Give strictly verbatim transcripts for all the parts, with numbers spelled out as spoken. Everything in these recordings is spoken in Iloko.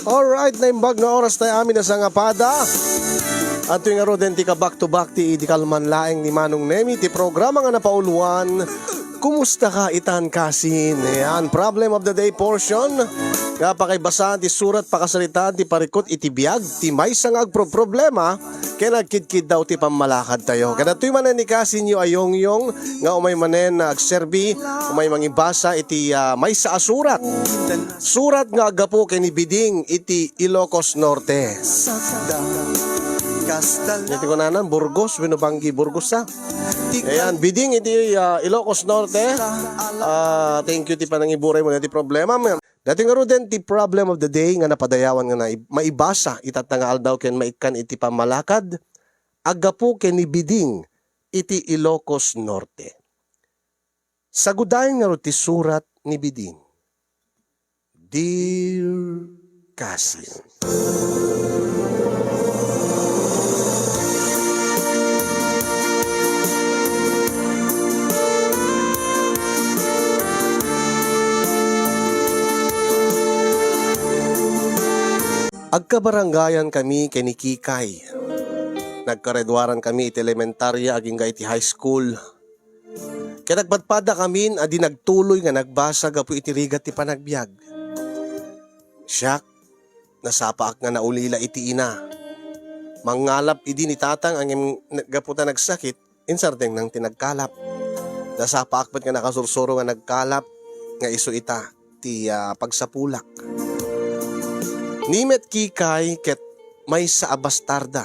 Alright, naimbag nga oras tayo amin a sangapada. Adtoy ngaruden ti ka-back to back ti idi kalman laeng ni Manong Nemi ti programa nga napauluan, Kumusta ka itan kasin? Ayan, problem of the day portion. Nga pakaibasaan ti surat pakasaritaan ti parikut iti biag ti maysa nga agproproblema ken agkidkiddaw ti pammalakadtayo. Kadatoy manen ni kasinyo a Yongyong nga umay manen nga agserbi, umay mangibasa iti, ah, maysa a surat. Surat nga aggapu ken ni Biding iti Ilocos Norte. Iti kunanan, Burgos, wenno Banggi, Burgos, ah. Ayan, Biding iti, ah, Ilocos Norte. Ah, thank you ti panangiburay mo iti problema. Dati ngaruden ti problem of the day nga napadayawan nga nai-, maibasa itatta nga aldaw ken maikkan iti pammalakad, aggapu ken ni Biding iti Ilocos Norte. Sagudayen ngarud ti surat ni Biding. Dear Kasin. Agkabarangayan kami ken ni Kikay. Nagkareduaran kami iti elementaria agingga iti high school. Ket agpadpada kamin a di nagtuloy nga nagbasa gapu iti rigat ti panagbiag. Siak, nasapaak nga naulila iti ina. Mangngalap idi ni tatang ngem gapu ta nagsakit, insardengna ti nagkalap. Nasapaak met nga nakasursuro nga nagkalap nga isu ita ti, ah, pagsapulak. Ni met Kikay ket maysa a bastarda,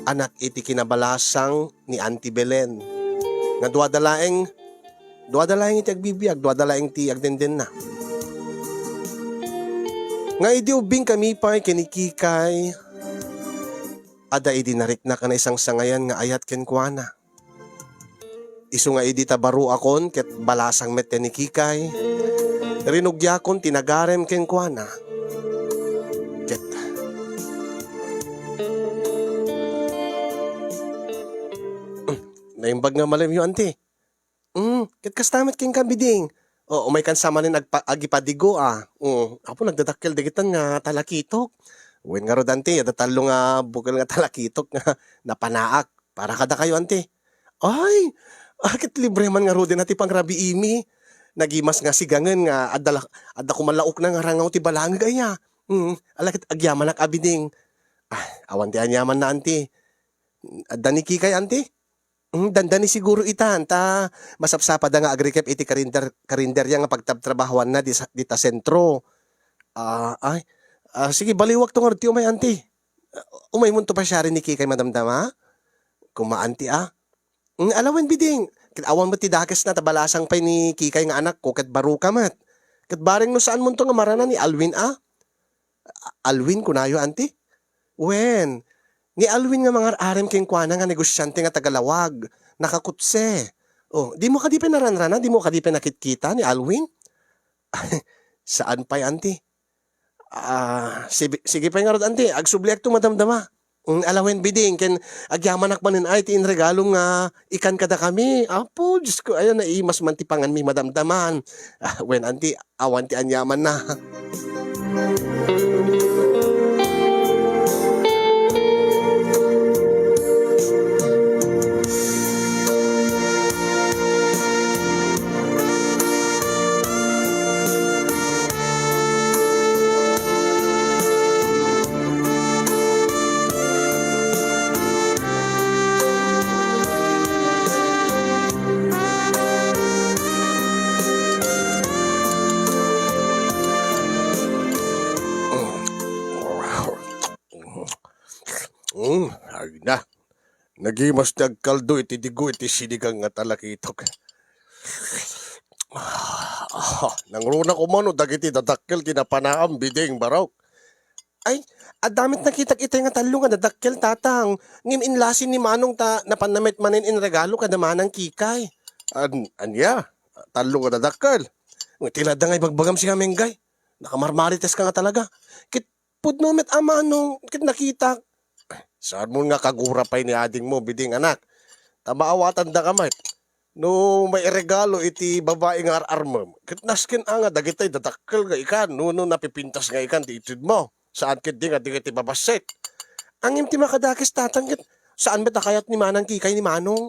anak iti kinabalasang ni Auntie Belen, nga duada laeng, duada laeng iti agbibiag, duada laeng ti agdendenna. Nga idi ubbing kami pay ken ni Kikay, adda idi nariknak a naisangsangayan nga ayat kenkuana. Isu nga idi ta baruakon ket balasang met ken ni Kikay, rinugiakon ti nagarem kenkuana. Ket naimbag nga malemyo, anti. Mm, ket kasta met kenka, Biding. O, umaykan sa manen agpa-, agipadigo, a. Mm, apo, nagdadakkel dagitan nga talakitok. Wen ngarud, anti, adda tallo nga bukel nga talakitok nga napanaak. Para kadakayo, anti. Ay, a, ket libre man ngaruden a ti pangrabiimi. Nagimas nga sigangen nga adda la-, adda koma la ukna nga rangaw ti balangeg aya. Mm, ala ket agyamanak a, Biding. Ah, awan ti aniamanna, anti. Adda ni Kikay, anti? Mm, dandani siguro itan, ta masapsapada nga agrikep iti karinder-, karinderya nga pagtabtrabahoanna di sa-, dita sentro. Ah, ay, ah, sige, baliwakto ngarud ti umay, anti. Ah, umaymonto pasiaren ni Kikay madamdama? Koma, anti, a. Mm, ala wen, Biding. Ket awan met ti dakesna ta balasang pay ni Kikay nga anakko ket baruka met. Ket bareng no saanmonto nga marana ni Alwin, a? Alwin kunayo, anti? Wen, ni Alwin nga mangar-arem kenkuana nga negosiante nga taga-Lawag, nakakutse. O, dimo kadi pay naranrana, dimo kadi pay nakitkita ni Alwin? Saan pay, anti? Ah, sibi-, sige pay ngarud, anti, agsubliakto madamdama. Mm, ala wen, Biding, ken agyamanak manen ay ti inregalom nga ikan kadakami. Apo, Diosko, ayan, naimas man ti panganmi madamdaman. Ah, wen, anti, awan ti aniamanna. Mm, ay na. Nagimas ti agkaldo iti digo iti sinigang nga talakitok. Ah, nangruna koma no dagiti dadakkel ti napanaam, Biding, barok. Ay, adda met nakitak itay nga tallo nga dadakkel, tatang. Ngem inlasin ni Manong ta napanna met manen inregalo kada manang Kikay. An-, ania? Tallo nga dadakkel? Ti ladda nga ibagbagam, si Menggay. Nakamarmariteska nga talaga. Ket pudno met a Manong ket nakitak. Saanmon nga kagura pay ni adingmo, Biding, anak. Ta maawatandaka met. No mairegalo iti babai nga ar-armem, ket nasken a nga dagitay dadakkel nga ikan, no, no napipintas nga ikan ti itedmo. Saan ketdi nga dagiti babassit. Ngem ti makadakes, Tatang, ket saan met a kayat ni Manang Kikay ni Manong.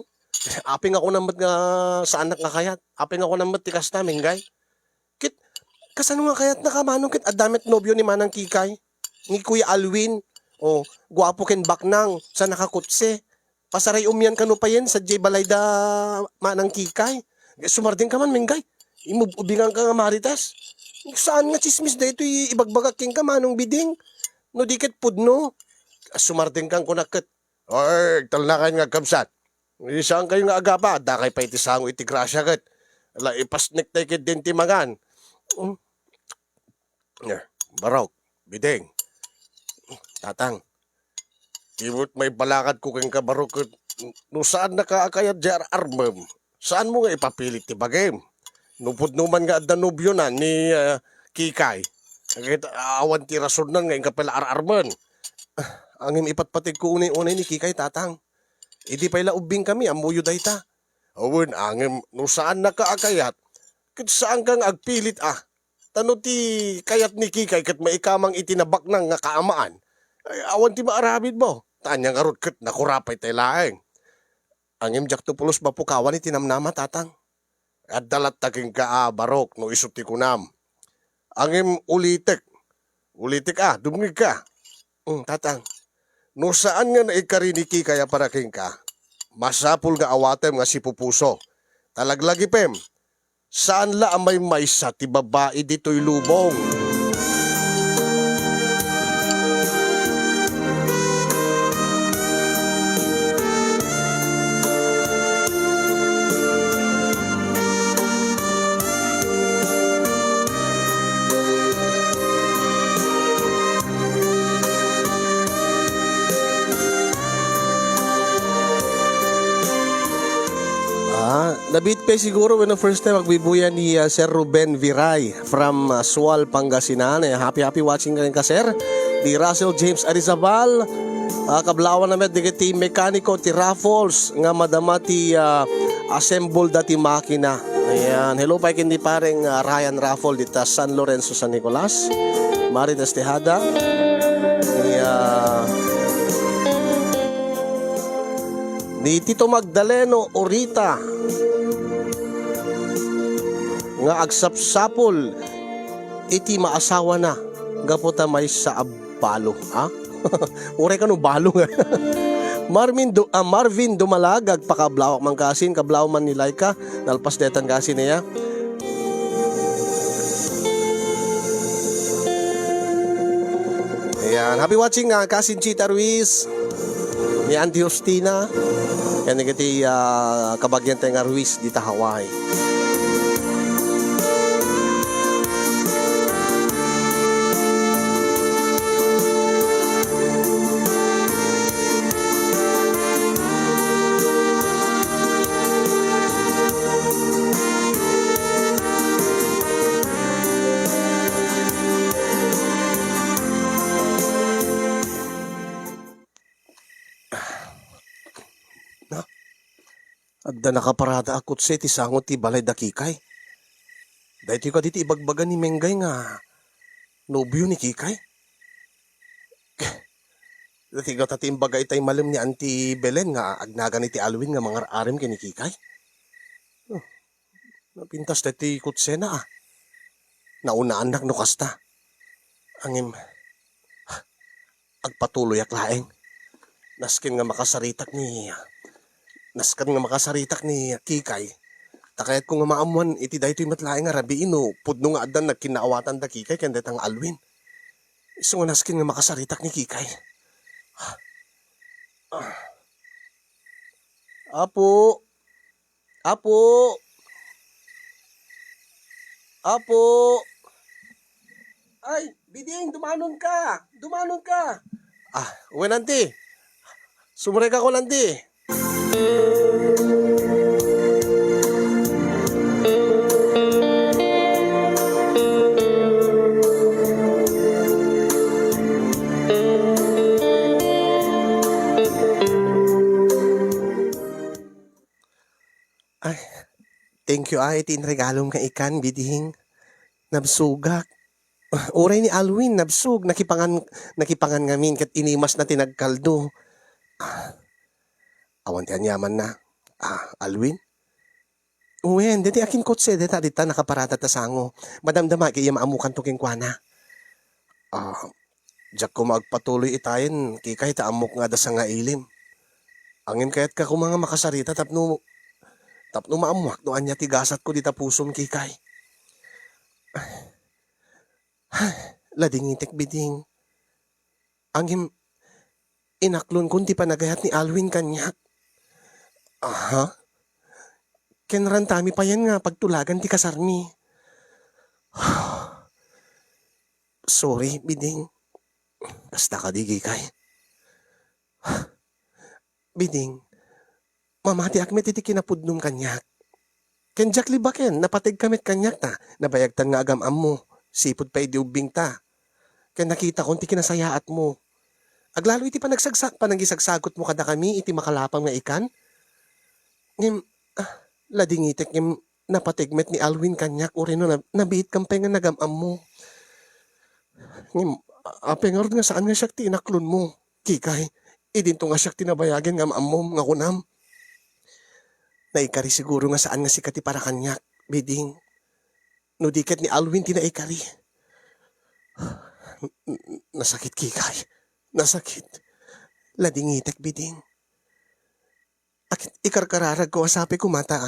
Apay nga kunam met nga saannak nga kayat? Apay nga kunam met ti kasta, Menggay? Ket kasano nga kayatnaka, Manong, ket adda met nobio ni Manang Kikay? Ni Kuya Alwin, o, guapo ken baknang, sa nakakutse. Pasaray-umyan kano payen, sadiay balay da Manang Kikay. Sumardengka man, Menggay. Imub-ubinganka nga Marites. Saan nga tsismis daytoy ibagbagak kenka, Manong Biding? No di ket pudno. Sumardengkan kunak ket. Ay, agtalnakayon nga agkabsat. Saan kayo nga agapa, dakay pay ti sango iti grasia ket. La, ipasnek tay ket din ti mangan. Mm. Eh, Barok, Biding, Tatang, ti met maibalakadko kenka, Barok, ket no saannaka a kayat diay ar-armem, saanmo nga ipapilit ti bagim. No pudno man nga adda nobionan ni, ah, Kikay, ket awan ti rasonnan nga inka pay la ar-armen. Ah, ngem ipatpategko unay-unay ni Kikay, Tatang. Idi pay la ubbingkami, ammoyo dayta. Awan, ngem no saannaka a kayat, ket saanka nga agpilit a. Ta no ti kayat ni Kikay ket maikamang iti nabaknang nga kaamaan, ay, awan ti maaramidmo. Ta ania ngarud ket nakurapay tay laeng. Ngem diakto pulos mapukawan iti namnama, Tatang. Adda latta kenka a, Barok, no isu ti kunam. Ngem ulitek. Ulitek a, dumngegka. Mm, Tatang. No saan nga naikari ni Kikay a para kenka, masapul nga awatem nga sipupuso. Ta laglagipem, saan la a maymaysa ti babai ditoy lubong. Ah, nabiit pay siguro wenno first time agbubuya ni, ah, Sir Ruben Viray from, ah, Sual, Pangasinan. Eh, happy, happy watching kenka, sir. Ni Russell James Arizabal, ah, kablawan na met dagiti mekaniko ti Raffles nga madama ti, ah, assemble da ti makina. Ayan. Hello pay ken ni pareng, ah, Ryan Raffle dita San Lorenzo, San Nicolas. Marites Tejada. Ni, ah, ni Tito Magdaleno Orita nga agsapsapul iti maasawana gapu ta maysa a balo, ha? Uray kano balo nga. Marvin Du-, ah, Marvin Dumalag, agpakablawak man kasin, kablaw man ni Laika, nalpas detan kasin iya. Ayan, happy watching, ah, kasin Chita Ruiz, ni Auntie Justina, yan dagiti, ah, kabagian tayo nga Ruiz dita Hawaii. Na, adda nakaparada a kotse iti sango ti balay da Kikay. Daytoy kadi ti ibagbaga ni Menggay nga nobio ni Kikay? Dati gata ti imbaga itay malem ni Auntie Belen nga agnagan iti Alwin nga mangar-arem ken ni Kikay? Hmm. Napintas daytoy kotsena, a. Naunaannak no kasta. Ngem, agpatuloyak laeng. Nasken nga makasaritak ni, nasken nga makasaritak ni Kikay. Ta kayatko nga maammuan iti daytoy met laeng a rabii no pudno nga addan nagkinnaawatan da Kikay ken dayta nga Alwin. Isu nga nasken nga makasaritak ni Kikay. Apo! Apo! Apo! Ay, Biding, dumanonka! Dumanonka! Ah, wen, Auntie. Sumrekak, Auntie. Ay, thank you, ah, iti inregalom nga ikan, Biding. Nabsogak. Uray ni Alwin, nabsog, nakipangan, nakipangan ngamin ket inimasna ti nagkaldo. Ah, awan ti aniamanna. Ah, Alwin? Wen, daytoy a kinkotse, dayta, dita nakaparada ta sango. Madamdama, kaya maamukanto kenkuana. Ah, diak koma agpatuloy itayen, Kikay, ta ammok nga adda sangailim. Ngem kayatka koma nga makasarita tapno, tapno maammuak no ania ti gasatko dita pusom, Kikay. Ladingitek, Biding. Ngem, inaklon kon ti panagayat ni Alwin kaniak. Aha? Ken rantami payen nga pagtulagan ti kasarmi. Sorry, Biding. Kasta kadi, Kikay? Biding, mamatiak met iti kinapudnom kaniak. Ken diak libaken, napategka met kaniak ta nabayagtan nga agam-ammo, sipud pay idi ubbingta. Ken nakitakon ti kinasayaatmo. Aglalo iti panagsagsa-, panagisagsagutmo kadakami iti makalapam nga ikan. Ngem, ah, ladingitek ngem napateg met ni Alwin kaniak, uray no na-, nabiitkam pay nga nagam-ammo. Ngem, apay ngarud nga saan nga siak ti inaklonmo, Kikay? Idinto nga siak ti nabayagen nga am-ammom nga kunam. Naikari siguro nga saan nga sika ti para kaniak, Biding. No di ket ni Alwin ti naikari. N-, n-, nasakit, Kikay. Nasakit. Ladingitek, Biding. Ak-, ikarkararagko a sapay koma ta,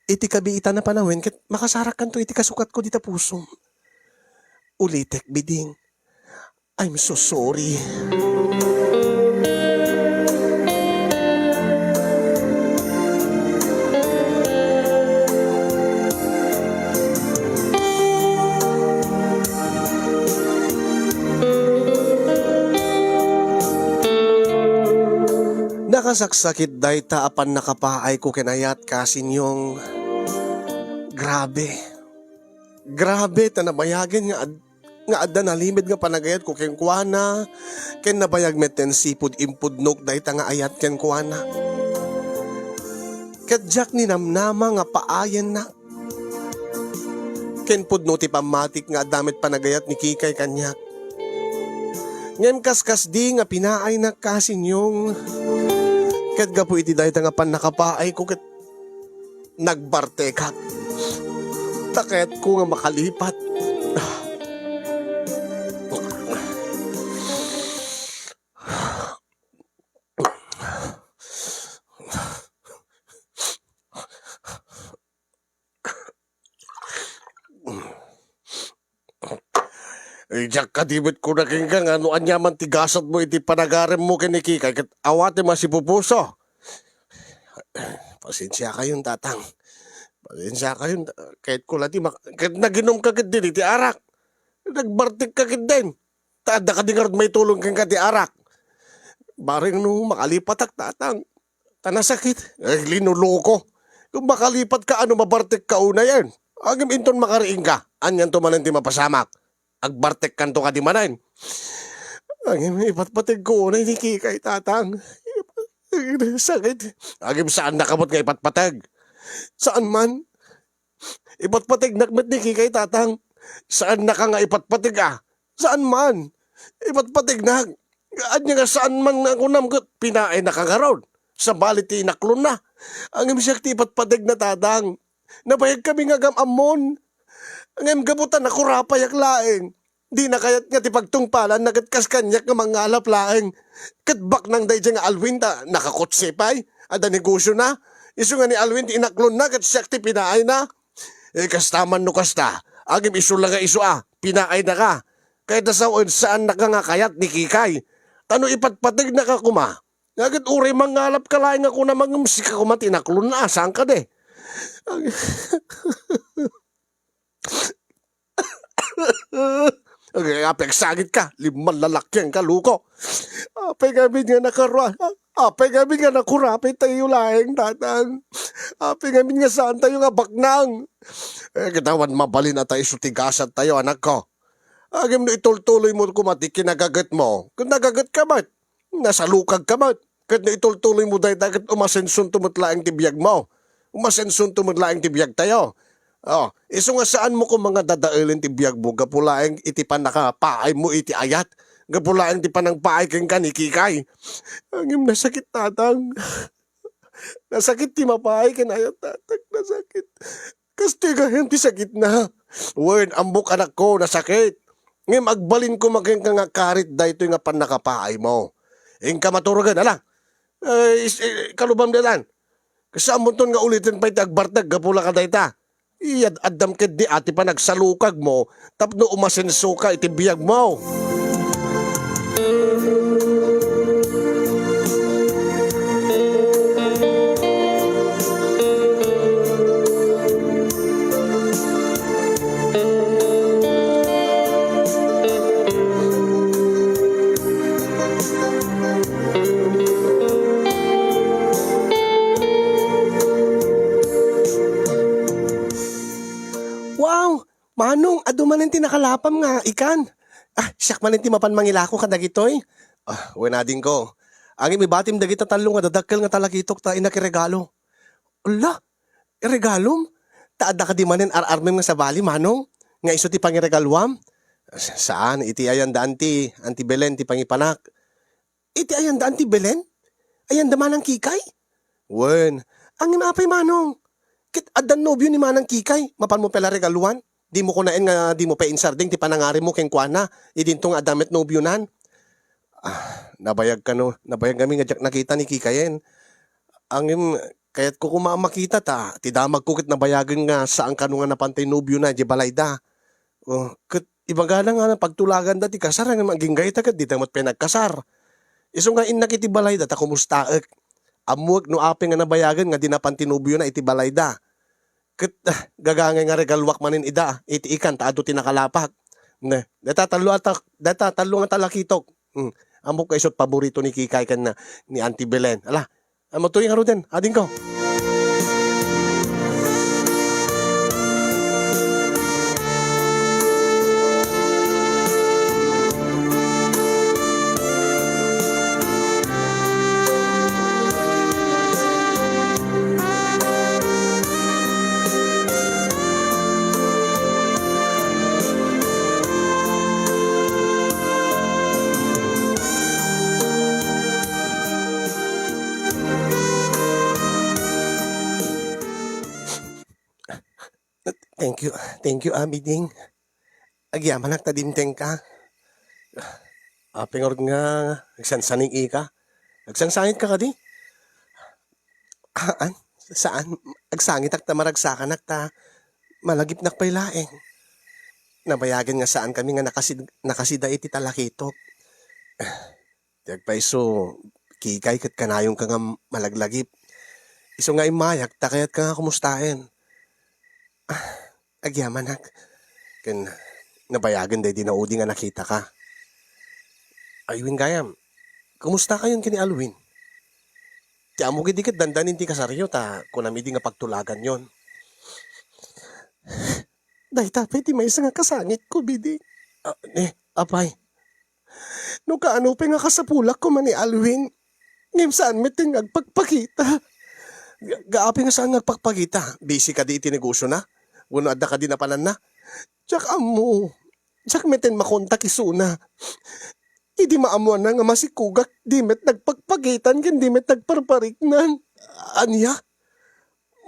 iti kabiitan a panawen ket makasarakkanto iti kasukatko dita pusom. Ulitek, Biding. I'm so sorry. Nakasaksakit dayta a pannakapaayko ken ayat, Kasinyong. Grabe. Grabe ta nabayagen nga ad-, nga adda nalimed nga panagayatko kenkuana, ken nabayag met ten sipud impudnok dayta nga ayat kenkuana. Ket diak ninamnama nga paayenna. Ken pudno ti pammatik nga adda met panagayat ni Kikay kaniak. Ngem kaskasdi nga pinaaynak, Kasinyong. Ket gapu iti dayta nga pannakapaayko ket nagbartekak. Ta kayatko nga makalipat. Diak kadi met kuna kenka nga no ania man ti gasatmo iti panagaremmo ken ni Kikay ket awatem a sipupuso. Pasensiakayon, Tatang. Pasensiakayon. Kayatko la ti mak-, ket naginumka ketdi iti arak. Nagbartekka ketdin. Ta adda kadi ngarud maitulong kenka ti arak. Bareng no makalipatak, Tatang. Ta nasakit. Ay, linuluko. Kung makalipatka, ano mabartekka unayen? Ngem inton makariingka, anianto manen ti mapasamak? Agbartekkanto kadi manen? Ngem ipatpategko unay ni Kikay, Tatang. Sakit. Ngem saannaka met nga ipatpateg. Saan man? Ipatpategnak met ni Kikay, Tatang. Saannaka nga ipatpateg, a? Saan man? Ipatpategnak. Ania nga saan man nga kunam ket pinaay na ka ngarud? Sabali ti inaklonna. Ngem siak ti ipatpategna, Tatang. Nabayagkami nga agam-ammon. Ngem gapu ta nakurapayak laeng. Dina kayat nga ti pagtungpalanna ket kas kaniak nga mangngalap laeng. Ket baknang daydiay nga Alwin ta nakakotse pay. Adda negosiona. Isu nga ni Alwin ti inaklonna ket siak ti pinaayna. Eh, kasta man no kasta, agim isu la nga isu a, pinaayna ka. Kayat a sawen, saannaka nga kayat ni Kikay. Ta no ipatpategnaka koma, nga ket uray mangngalap ka laeng nga kunam ngem sika koma ti inaklonna a, saan kadi? Ag-, Ag-, apay agsangit ka, limman lalaki ang kaluko. Apay ngamin nga nakarua-, apay ngamin nga nakurapay tayo laeng, Tatang. Apay ngamin nga saan tayo nga baknang. Eh, ket awan mabalin a ta isu ti gasat tayo, anakko. Agim no itultuloy mo koma ti kinagaget mo, ket nagaget ka met. Nasalukag ka met. Ket no itultuloy mo dayta, ket umasensonto met laeng ti biag mo. Umasensonto met laeng ti biag tayo. Oh, isu nga saanmo koma nga dadaelen ti biagmo gapu laeng iti pannakapaaymo iti ayat, gapu laeng ti panangpaay kenka ni Kikay. Ngem nasakit, Tatang. Nasakit ti mapaay ken ayat, Tatang. Nasakit. Kastoy gayam ti sakitna. Wen, ammok, anakko, nasakit. Ngem agbalin koma kenka nga karit daytoy nga pannakapaaymo. Inka maturogen, ala. Eh, is-, eh, kalubam daytan. Kasaanmonton nga uliten pay ti agbartek gapu la kadayta. Iyad-addam ketdi a ti panagsalukagmo tapno umasensoka iti biagmo. Wow! Manong, adu manen ti nakalapam nga ikan. Ah, siak manen ti mapan mangilako kadagitoy. Ah, wen, adingko. Ngem ibatim dagita tallo nga dadakkel nga talakitok ta innak iregalo. Ala, iregalom? Ta adda kadi manen ar-armem nga sabali, Manong? Nga isu ti pangiregaloam? Sa-, saan, iti ayanda Anti, Anti Belen ti pangipanak. Iti ayanda Anti Belen? Ayanda Manang Kikay? Wen, ngem apay, Manong? Ket addan nobio ni Manang Kikay, mapanmo pay la regaloan? Dimo kunaen nga dimo pay insardeng ti panangarimmo kenkuana, idinto nga adda met nobionan? Ah, nabayag kano, nabayag ngamin nga diak nakita ni Kikayen. Ngem, kayatko koma a makita ta, ti damagko ket nabayagen nga saan kano nga napan ti nobiona idiay balayda. Oh, ket ibagana nga pagtulaganda ti kasar, ngem agingga ita ket dita met pay nagkasar. Isu nga innak iti balayda ta kumustaek. Ammoek no apay nga nabayagen nga di napan ti nobiona iti balayda. Ket, ah, gagangay nga regaloak manen ida, iti ikan ta adu ti nakalapak. Ne, dayta tallo a ta-, dayta tallo nga talakitok. Hmm. Ammok nga isut paborito ni Kikay ken ni Auntie Belen. Ala, ammo toy ngaruden, adingko. Thank you. Thank you, Ami Ding. Agyamanak ta dimtengka. Apay ngarud nga agsansaning-ika? Agsangsangitka kadi? Haan, saan. Agsangitak ta maragsakanak ta malagipnak pay laeng. Nabayagen nga saankami nga nakasid-, nakasida iti talakitok. Ti agpayso, Kikay, ket kanayonka nga malaglagip. Isu nga immayak ta kayatka nga kumustaen. Ah, agyamanak. Ken nabayagen daydi naudi nga nakitaka. Ay, wen gayam, kumustakayon ken ni Alwin? Ti ammok idi ket dandanin ti kasaryo ta kunam idi nga pagtulaganyon. Dayta pay ti maysa nga kasangitko, Biding. Ah, eh, apay? No kaano pay nga kasapulak koma ni Alwin, ngem saan met nga agpakpakita. Ga-, gaapay nga saan nga agpakpakita? Busy kadi iti negosiona? Wenno adda kadi napananna? Diak ammo. Diak met makontak isuna. Idi maammoanna nga masikogak, di met nagpakpakitan ken di met nagparpariknan. Ania?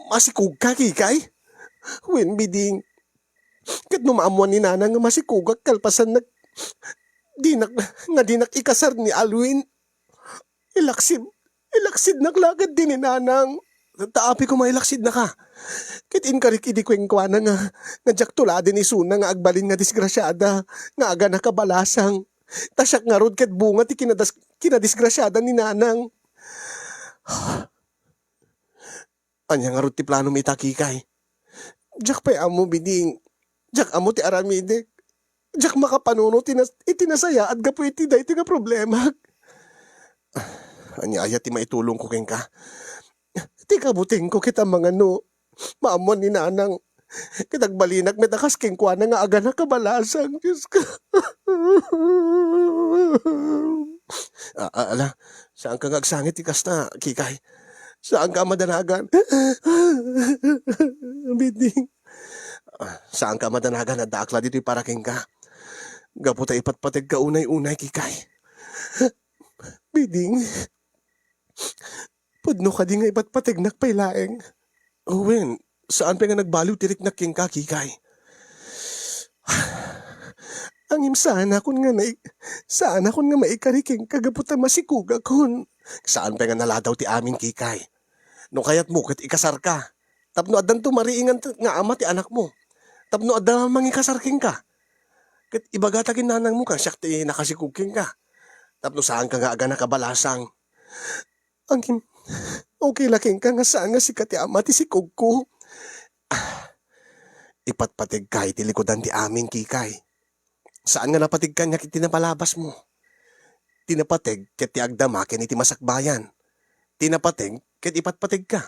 Masikogka, Kikay? Wen, Biding. Ket no maammoan ni Nanang nga masikogak kalpasan nag-, dinak, nga dinak ikasar ni Alwin, ilaksid, ilaksidnak la ketdi ni Nanang. Ta apay koma ilaksidnaka? Ket inkarik idi kenkuana nga, nga diak tuladen isuna nga agbalin nga disgrasiada, nga aganak a balasang. Ta siak ngarud ket bunga ti kinadas-, kinadisgrasiada ni Nanang. Ania ngarud ti planom ita, Kikay? Diak pay ammo, Biding. Diak ammo ti aramidek. Diak makapanunot iti nas-, iti nasayaat gapu iti daytoy nga problemak. Ania aya ti maitulongko kenka? Ti kabutengko ket amangan no maammoan ni Nanang ket agbalinak met a kas kenkuana nga aganak a balasang, Diosko. Ah, ah, ala, saanka nga agsangit ti kasta, Kikay. Saanka a madanagan. Biding, Ah, saanka a madanagan, addaak la ditoy para kenka. Gapu ta ipatpategka unay-unay, Kikay. Biding, pudno kadi nga ipatpategnak pay laeng? Wen, saan pay nga nagbaliw ti riknak kenka, Kikay. Ngem saanakon nga nai-, saanakon nga maikari kenka gapu ta masikogakon. Saan pay nga naladaw ti amin, Kikay. No kayatmo, ket ikasarka. Tapno addanto mariingan t-, nga ama ti anakmo. Tapno adda mangikasar kenka. Ket ibagata ken nanangmo nga siak ti nakasikog kenka. Tapno saanka nga agana kabalasang. Ngem, okay la kenka nga saan nga sika ti ama ti sikogko. Ah, ipatpategka iti likudan ti amin, Kikay. Saan nga napateg kaniak iti napalabasmo. Ti napateg ket ti agdama ken iti masakbayan. Ti napateg ket ipatpategka.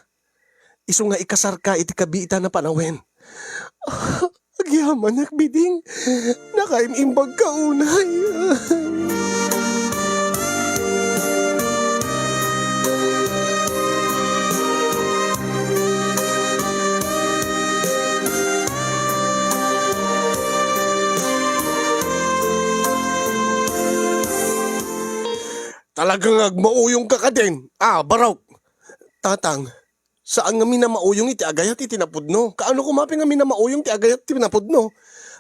Isu nga ikasarka iti kabiitan a panawen. Agyamanak, Biding. Nakaim-imbagka unay. Talaga nga agmauyongka kadin? Ah, barok! Tatang, saan nga minamauyong iti agayat iti napudno. Kaano koma pay nga minamauyong ti agayat ti napudno?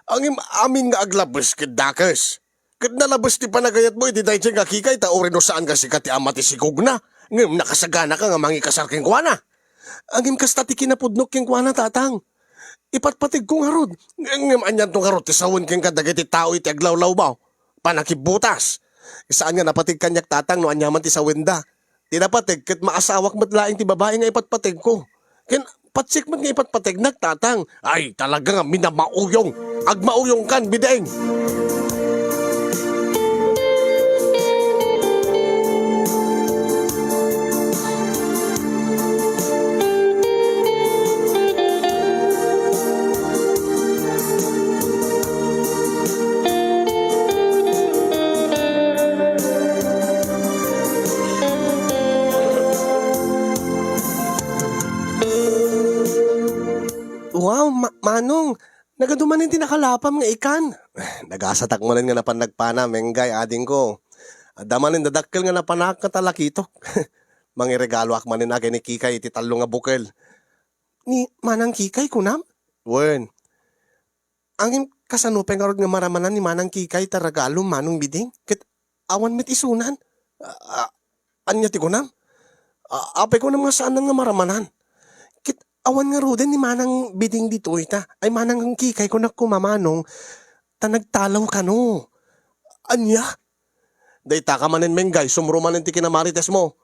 Ngem amin nga aglabes ket dakes. Ket nalabes ti panagayatmo iti daytoy nga Kikay ta uray no saan nga sika ti ama ti sikogna, ngem nakasaganaka nga mangikasar kenkuana. Ngem kasta ti kinapudnok kenkuana, Tatang. Ipatpategko ngarud. Ngem anianto ngarud ti sawen kenka dagiti tao iti aglawlawbaw, panakibbutas? Saan nga napateg kaniak, Tatang, no aniaman ti sawenda. Ti napateg ket maasawak met laeng ti babai nga ipatpategko. Ken patsek met nga ipatpategnak, Tatang. Ay, talaga nga minamauyong. Agmauyongkan, Biding. Wow, Ma-, Manong, nagadu manen ti nakalapam nga ikan. Nagasatak manen nga napan nagpana, Menggay, adingko. Adda manen dadakkel nga napanak nga talakitok. Mangiregaloak manen a ken ni Kikay iti tallo nga bukel. Ni Manang Kikay, kunam? Wen. Ngem kasano pay ngarud nga maramanan ni Manang Kikay ta regalo, Manong Biding? Ket awan met isunan. A-, a-, ania ti kunam? A-, apay kunam nga saanan nga maramanan? Ket awan ngaruden ni Manang Biding ditoy ta, ay, Manang Kikay, kunak koma, Manong, ta nagtalaw kano. Ania? Dayta ka manen, Menggay, sumro manen ti kinamaritesmo.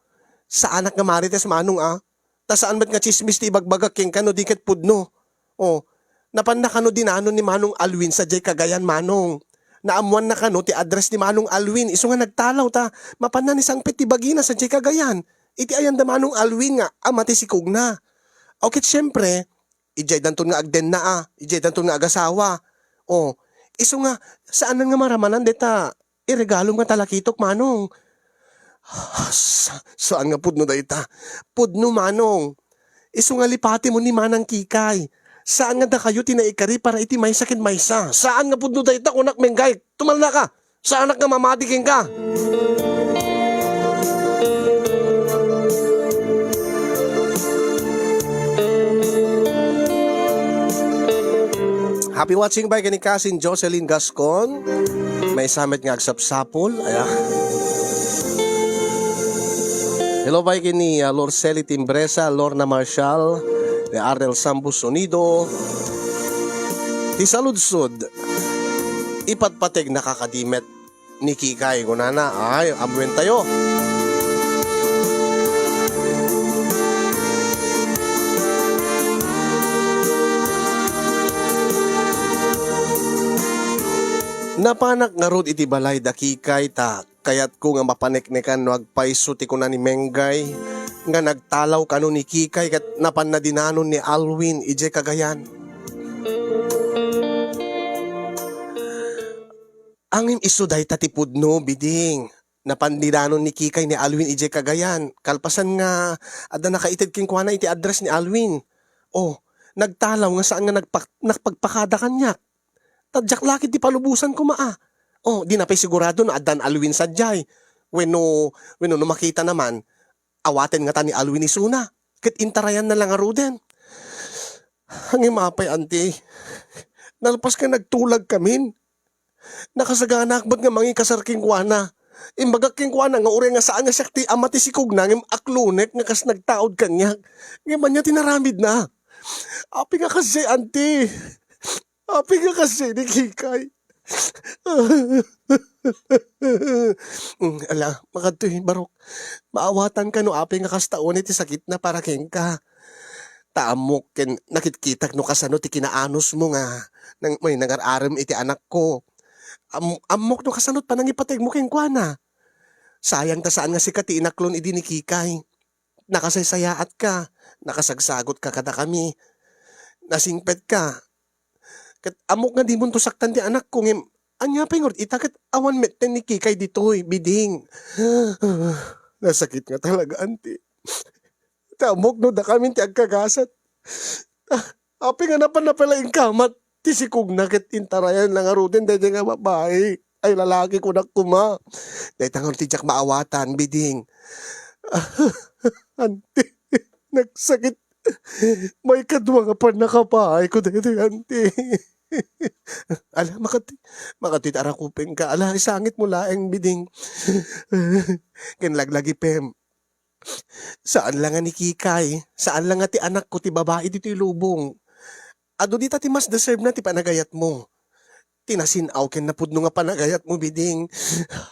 Saanak nga marites, Manong, a. Ta saan met nga tsismis ti ibagbagak kenka no di ket pudno. O, napanna kano dinanon ni Manong Alwin sadiay Cagayan, Manong? Naammoanna kano ti address ni Manong Alwin? Isu nga nagtalaw ta mapanna ni sangpet ti bagina sadiay Cagayan. Iti ayan da Manong Alwin nga ama ti sikogna. O ket siempre, idiay danton nga agdenna a, idiay danton nga agasawa. O, isu nga, saanan nga maramanan dayta iregalom nga talakitok, Manong. Sa-, saan nga pudno dayta? Pudno, Manong. Isu nga lipatimo ni Manang Kikay. Saan nga dakayo ti naikari para iti maysa ken maysa. Saan nga pudno dayta, kunak, Menggay. Tumaldaka. Saanak nga mamati kenka. Happy watching by ken ni Kasin Jocelyn Gascon. Maysa met nga agsapsapul. Aya. Hello by ken ni, ah, Lorceli Timbresa, Lorna Marshall, ni Arnel Sambu Sonido. Ti saludsod, ipatpategnaka kadi met ni Kikay, kunana. Ay, ammoentayo. Napanak ngarud iti balay da Kikay ta kayatko nga mapaneknekan no agpayso ti kuna ni Menggay nga nagtalaw kano ni Kikay ket napanna dinanon ni Alwin idiay Cagayan. Ngem isu dayta ti pudno, Biding. Napan dinanon ni Kikay ni Alwin idiay Cagayan, kalpasan nga adda nakaited kenkuana iti address ni Alwin. O, nagtalaw nga saan nga nagpak-, nakpagpakada kaniak. Ta diak la ket ti palubosan koma a. O, dina pay sigurado no addan Alwin sadiay. Wenno, wenno no makitana man, awaten ngata ni Alwin isuna. Ket intarayanna la ngaruden. Ngem apay, anti, nalpas nga nagtulagkamin. Nakasaganaak met nga mangikasar kenkuana. Imbagak kenkuana nga uray nga saan nga siak ti ama ti sikogna, ngem aklonek nga kas nagtaud kaniak. Ngem ania ti naramidna? Apay nga kasdiay, anti? Apay nga kasdiay ni Kikay? Mm, ala, makadtoy, barok. Maawatanka no apay nga kasta unay ti sakitna para kenka. Ta ammok ken nakitkitak no kasano ti kinaanusmo nga nang-, may nangar-arem iti anakko. Am-, ammok no kasano ti panangipategmo kenkuana. Sayang ta saan nga sika ti inaklon idi ni Kikay. Nakasaysayaatka, nakasagsagotka kadakami, nasingpetka. Ket ammok nga dimonto saktan ti anakko, ngem ania pay ngarud ita ket awan metten ni Kikay ditoy, Biding? Nasakit nga talaga, anti. Ta ammok no dakamin ti agkagasat. Ah, apay nga napan-napalaingkamat ti sikogna ket intarayan la ngaruden daydiay nga babai. Ay, lalaki, kunak koma. Dayta ngarud ti diak maawatan, Biding. Anti, nagsakit. Maikadua nga pannakapaayko daytoy, anti. Ala, makati-, makadtoy ti arakupenka. Ala, isangitmo laeng, Biding. Ken laglagipem. Saan la nga ni Kikay, saan la nga ti anakko ti babai ditoy lubong. Adu dita ti mas deserve na ti panagayatmo. Ti nasin-aw ken napudno nga panagayatmo, Biding.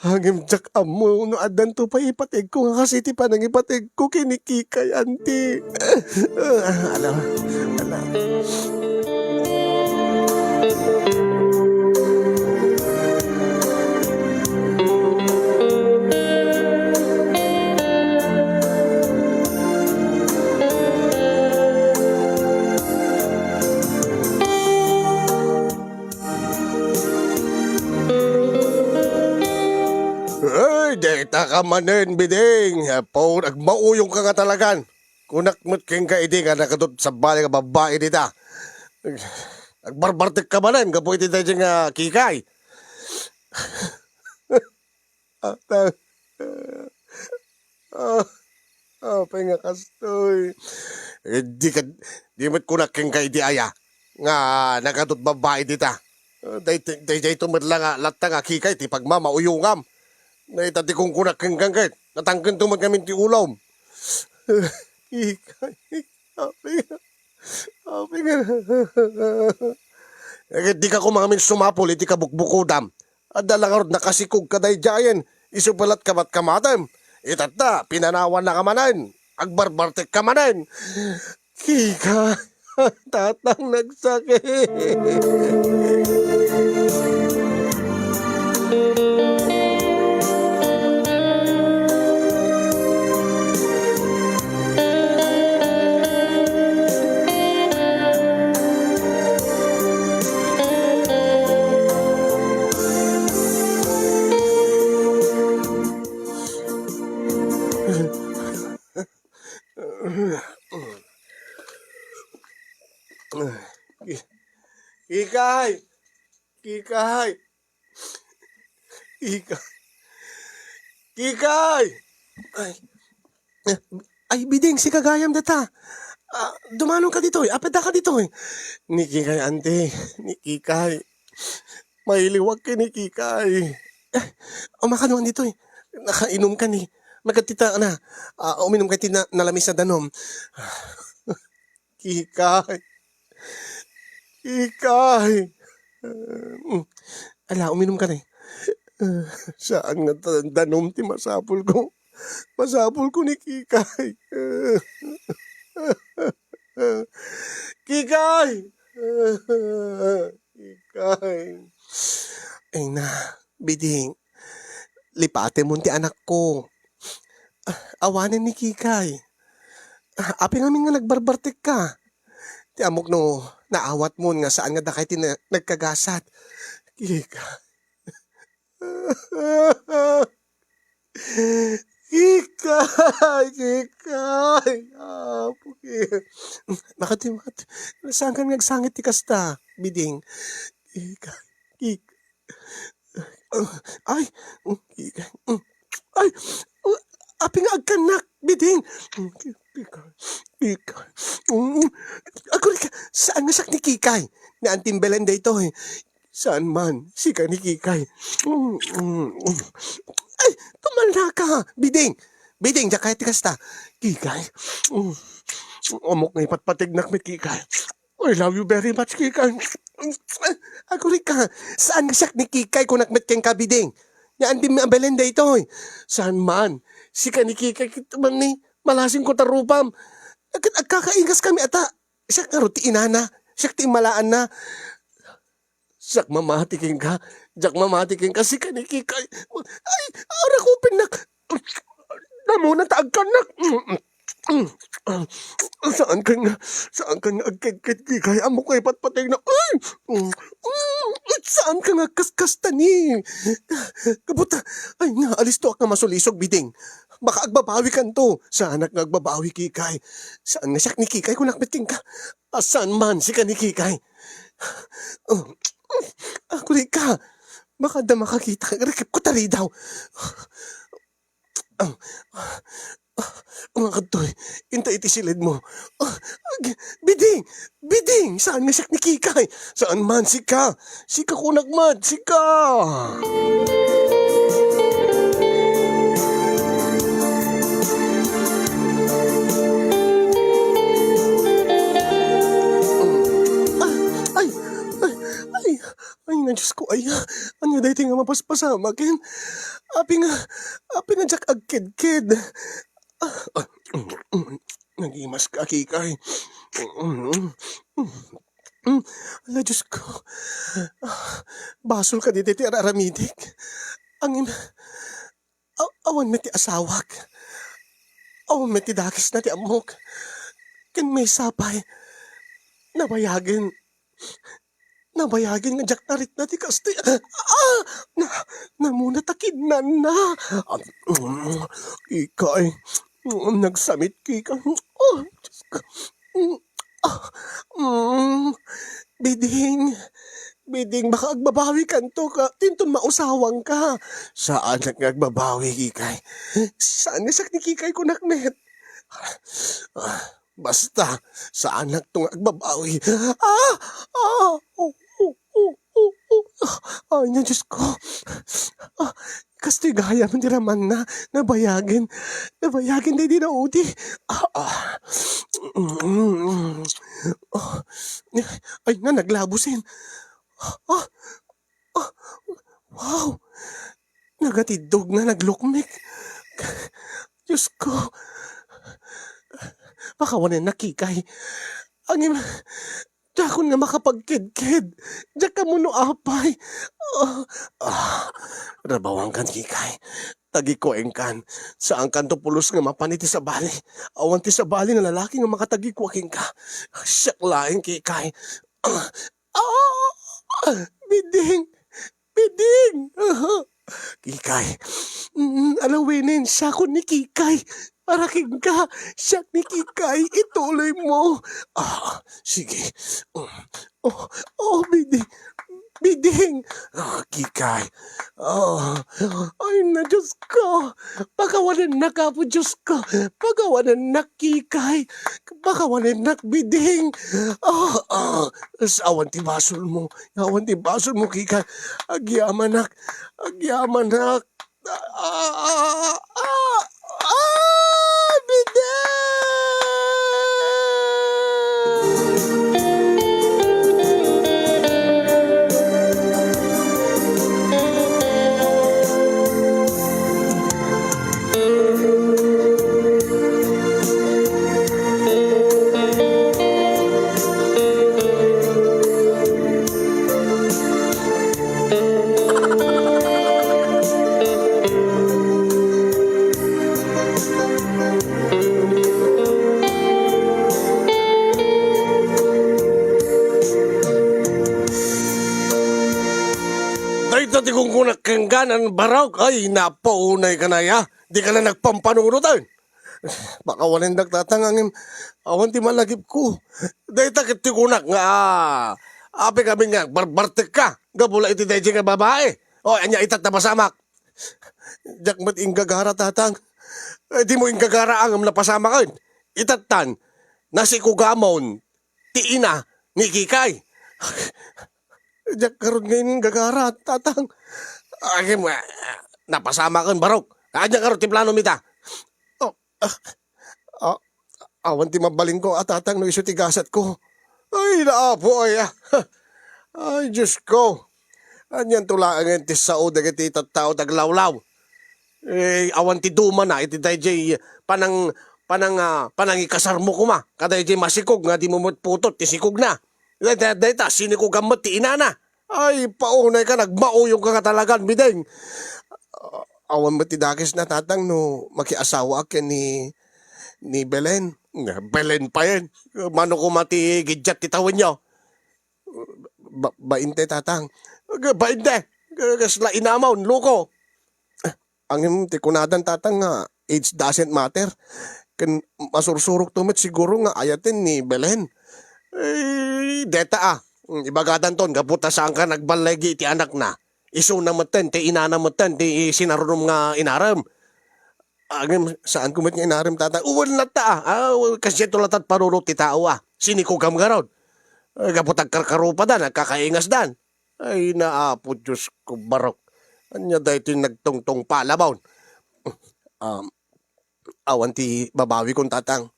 Ngem diak ammo no addanto pay ipategko nga kas iti panangipategko ken ni Kikay, anti. Ah, ala, ala. Ay, dayta ka manen, Biding. Apo, agmauyongka nga talagan. Kunak met kenka idi nga nakadut sabali nga babai dita. Agbarbartek ka manen gapu iti daydiay nga Kikay. Atang. Ah, apay nga kastoy? Eh, di ka, di met kunak kenka idi aya nga nakadut babai dita. Ah, day, day, daytoy met la nga latta nga Kikay ti pagmamauyongam. Dayta ti kunkunak kenka ket natangkento met ngamin ti ulom. Kikay, apay nga, apay nga. Eh, ket di ka koma ngamin sumapul iti kabukbukodam. Adda la ngarud nakasikog kadaydiayen, isu pay la ti kamatkamatmo. Itatta, pinanawannaka manen, agbarbartekka manen. Kika, tatang nagsakit. Kikay! Kikay! Kikay! Kikay! Ay, ay, Biding, sika gayam dayta. Ah, dumanon ka ditoy, apay daka ditoy. Ni Kikay, ante, ni Kikay. Mailiwak ken ni Kikay. Eh, umakano ditoy. Nakainom ka ni. Magkatita na. Ah, uminom ka ti na, nalamis a danom. Kikay. Kikay. Mm. Ala, uminom ka na. Saan nga ta-, danom ti masapul ko. Masapul ko ni Kikay. Kikay! Kikay. Ay na, Biding. Lipatemon ti anakko. Ah, awanen ni Kikay. Ah, apay ngamin nga nagbarbartekka? Ti ammok no naawatmon nga saan nga dakay ti na-, nagkagasat. Kikay. Kikay. Ay, Kikay! Apo, Kikay! Makati, makati. Saankan nga agsangit ti kasta, Biding? Kikay, Kikay. Ay, Kikay. Ay, apay nga agkannak, Biding? Kikay, Kikay. Aguray ka, saan nga siak ni Kikay? Ni Auntie Belen daytoy. Saan man, sika ni Kikay. Mm, mm, mm. Ay, tumanda ka! Biding! Biding, diak kayat ti kasta. Kikay. Mm. Ammok nga ipatpategnak met, Kikay. I love you very much, Kikay. Aguray ka, saan nga siak ni Kikay, kunak met kenka, Biding. Ni Auntie Belen daytoy. Saan man, sika ni Kikay, ket man ni, malasingko ta rupam. Ket agkakaingas kami ata. Siak ngarud ti inana, siak ti immalaanna. Siak mamati kenka, diak mamati kenka, sika ni Kikay. Ay, arakupennak. Namuna ta agkannak. Saankan nga, saankan nga agkedked, Kikay, ammok nga ipatpategnak. Ay! Saankan nga kaskasta ni. Kabuta, ay nga, alistoak nga masulisog, Biding. Baka agbabawikanto. Saanak nga agbabawi, Kikay. Saan nga siak ni Kikay, kunak met kenka. A, saan man, sika ni Kikay. Aguray ka. Baka adda makakita, rikipko ta ridaw. Ah, ah, ah, nga kadtoy, inta iti siledmo. Ah, ag-, Biding! Biding! Saan nga siak ni Kikay? Saan man, sika? Sika kunak met, sika! Ah, ay, ay, ay, ay, na, Diyos ko, ay, ania daytoy nga mapaspasamaken? Apay nga, apay nga diak agkedked? Ah, ah, nagimas ka, Kikay. Mm, ala, Diyos ko. Ah, basol kadi daytoy aramidek. Ngem, a-, awan met ti asawak. Awan met ti dakesna ti ammok. Ken maysa pay, nabayagen. Nabayagen nga diak narikna ti kastoy. Ah! Na, namuna ta kinnanna. Ah, mm, Kikay. Mm, nagsamit, Kikay. Oh, Diyos ko. Mm, ah, mm, Biding. Biding, baka agbabawikanto ka. Tinton mausawangka. Saanak nga agbabawi, Kikay. Saan nga siak ni Kikay, kunak met. Ah, basta, saanakto nga agbabawi. Ah! Ah! Oh, oh, oh, oh, oh. Ay, na, Diyos ko. Ah, kastoy gayam ti ramanna. Nabayagen. Nabayagen daydi naudi. Ah, ah. Mm. Ah. Ay, na, naglabusen. Ah, ah. Wow! Nagatiddog nga naglukmek. Diyos ko. Pakawanennak, Kikay. Ngem, diakon nga makapagkedked. Diak ammo no apay. Ah, ah, rabawangkan, Kikay. Tagikuaenkan. Saankanto pulos nga mapan iti sabali. Awan ti sabali nga lalaki nga makatagikua kenka. Siak laeng, Kikay. Ah, ah, Biding! Biding! Kikay. Mm, alawenen, siakon ni Kikay. Para kenka, siak ni Kikay, ituloy mo. Ah, sige. Mm. Oh, oh, Biding. Biding. Ah, Kikay. Ah, ay na, Diyos ko. Pakawanennak, Apo Diyos ko. Pakawanennak, Kikay. Pakawanennak, Biding. Ah, ah. Awan ti basolmo. Awan ti basolmo, Kikay. Agyamanak. Agyamanak. Ah, ah, ah, ah, Biding! Dayta ti kunkunak kenka, Nan Barok. Ay, napaunay ka na, ya. Di ka na nagpampanunot, ay. Pakawanendak, Tatang, ngem awan ti malagipko. Dayta ket ti kunak nga, ah, apay ngamin nga agbarbartekka gapu la iti daydiay nga babai. O, ania, itatta, pasamak. Diak met inggagara, Tatang. Ay, dimo inggagara ngem napasamaken. Itattan, nasikugamon ti ina ni Kikay. Diak ngarud nga inggagara, Tatang. Ay, ma-, napasamaken, barok. Ania ngarud ti planom ita? Oh, ah, ah, awan ti mabalinko a, Tatang, no isu ti gasatko. Ay, naapo, ay, ah. Ay, Diosko. Anianto laengen ti sao dagiti tattao ti aglawlaw. Eh, awan ti dumana iti daydiay panang-, panang-, ah, panangikasarmo koma kadaydiay masikog nga dimo met putot ti sikogna. Dayta, dayta, sinikogam met ti inana. Ay, paunayka, nagmauyongka nga talagan, Biding. Ah, awan met ti dakesna, Tatang, no makiasawaak ken ni, ni Belen. Belen payen. Mano koma ti giddiat ti tawenyo? Ba-, bainte, Tatang. Ga-, bainte. Ga-, kasla inamon, loko. Ngem ti kunadan, Tatang, nga age doesn't matter. Ken masursurokto met siguro nga ayaten ni Belen. Eh, deta, ah. Ibagadanton, gapu ta saanka nagballigi iti anakna. Isuna metten, ti inana metten, ti sinarunom nga inarem. Ngem, saanko met nga inarem, Tatang. Wen latta, ah. Ah, kasianto latta ti panunot ti tao, ah. Sinikogam ngarud. Eh, gapu ta agkarkarupadan, agkakaingasdan. Ay, naapo, Diosko, barok. Ania daytoy nagtungtungpalabon? Um, awan ti babawikon, Tatang.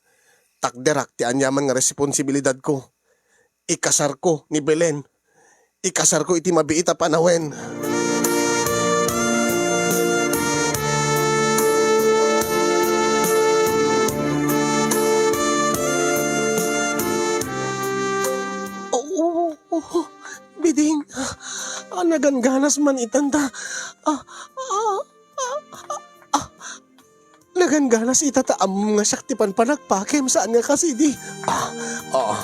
Takderak ti aniaman nga responsibilidadko. Ikasarko ni Belen. Ikasarko iti mabiit a panawen. Oo, oo, Biding. Ah, nagangganas man itan ta. Ah, ah, ah, ah, ah. Nagangganas ita ta ammom nga siak ti panpanagpakem, saan nga kasidi. Ah, ah,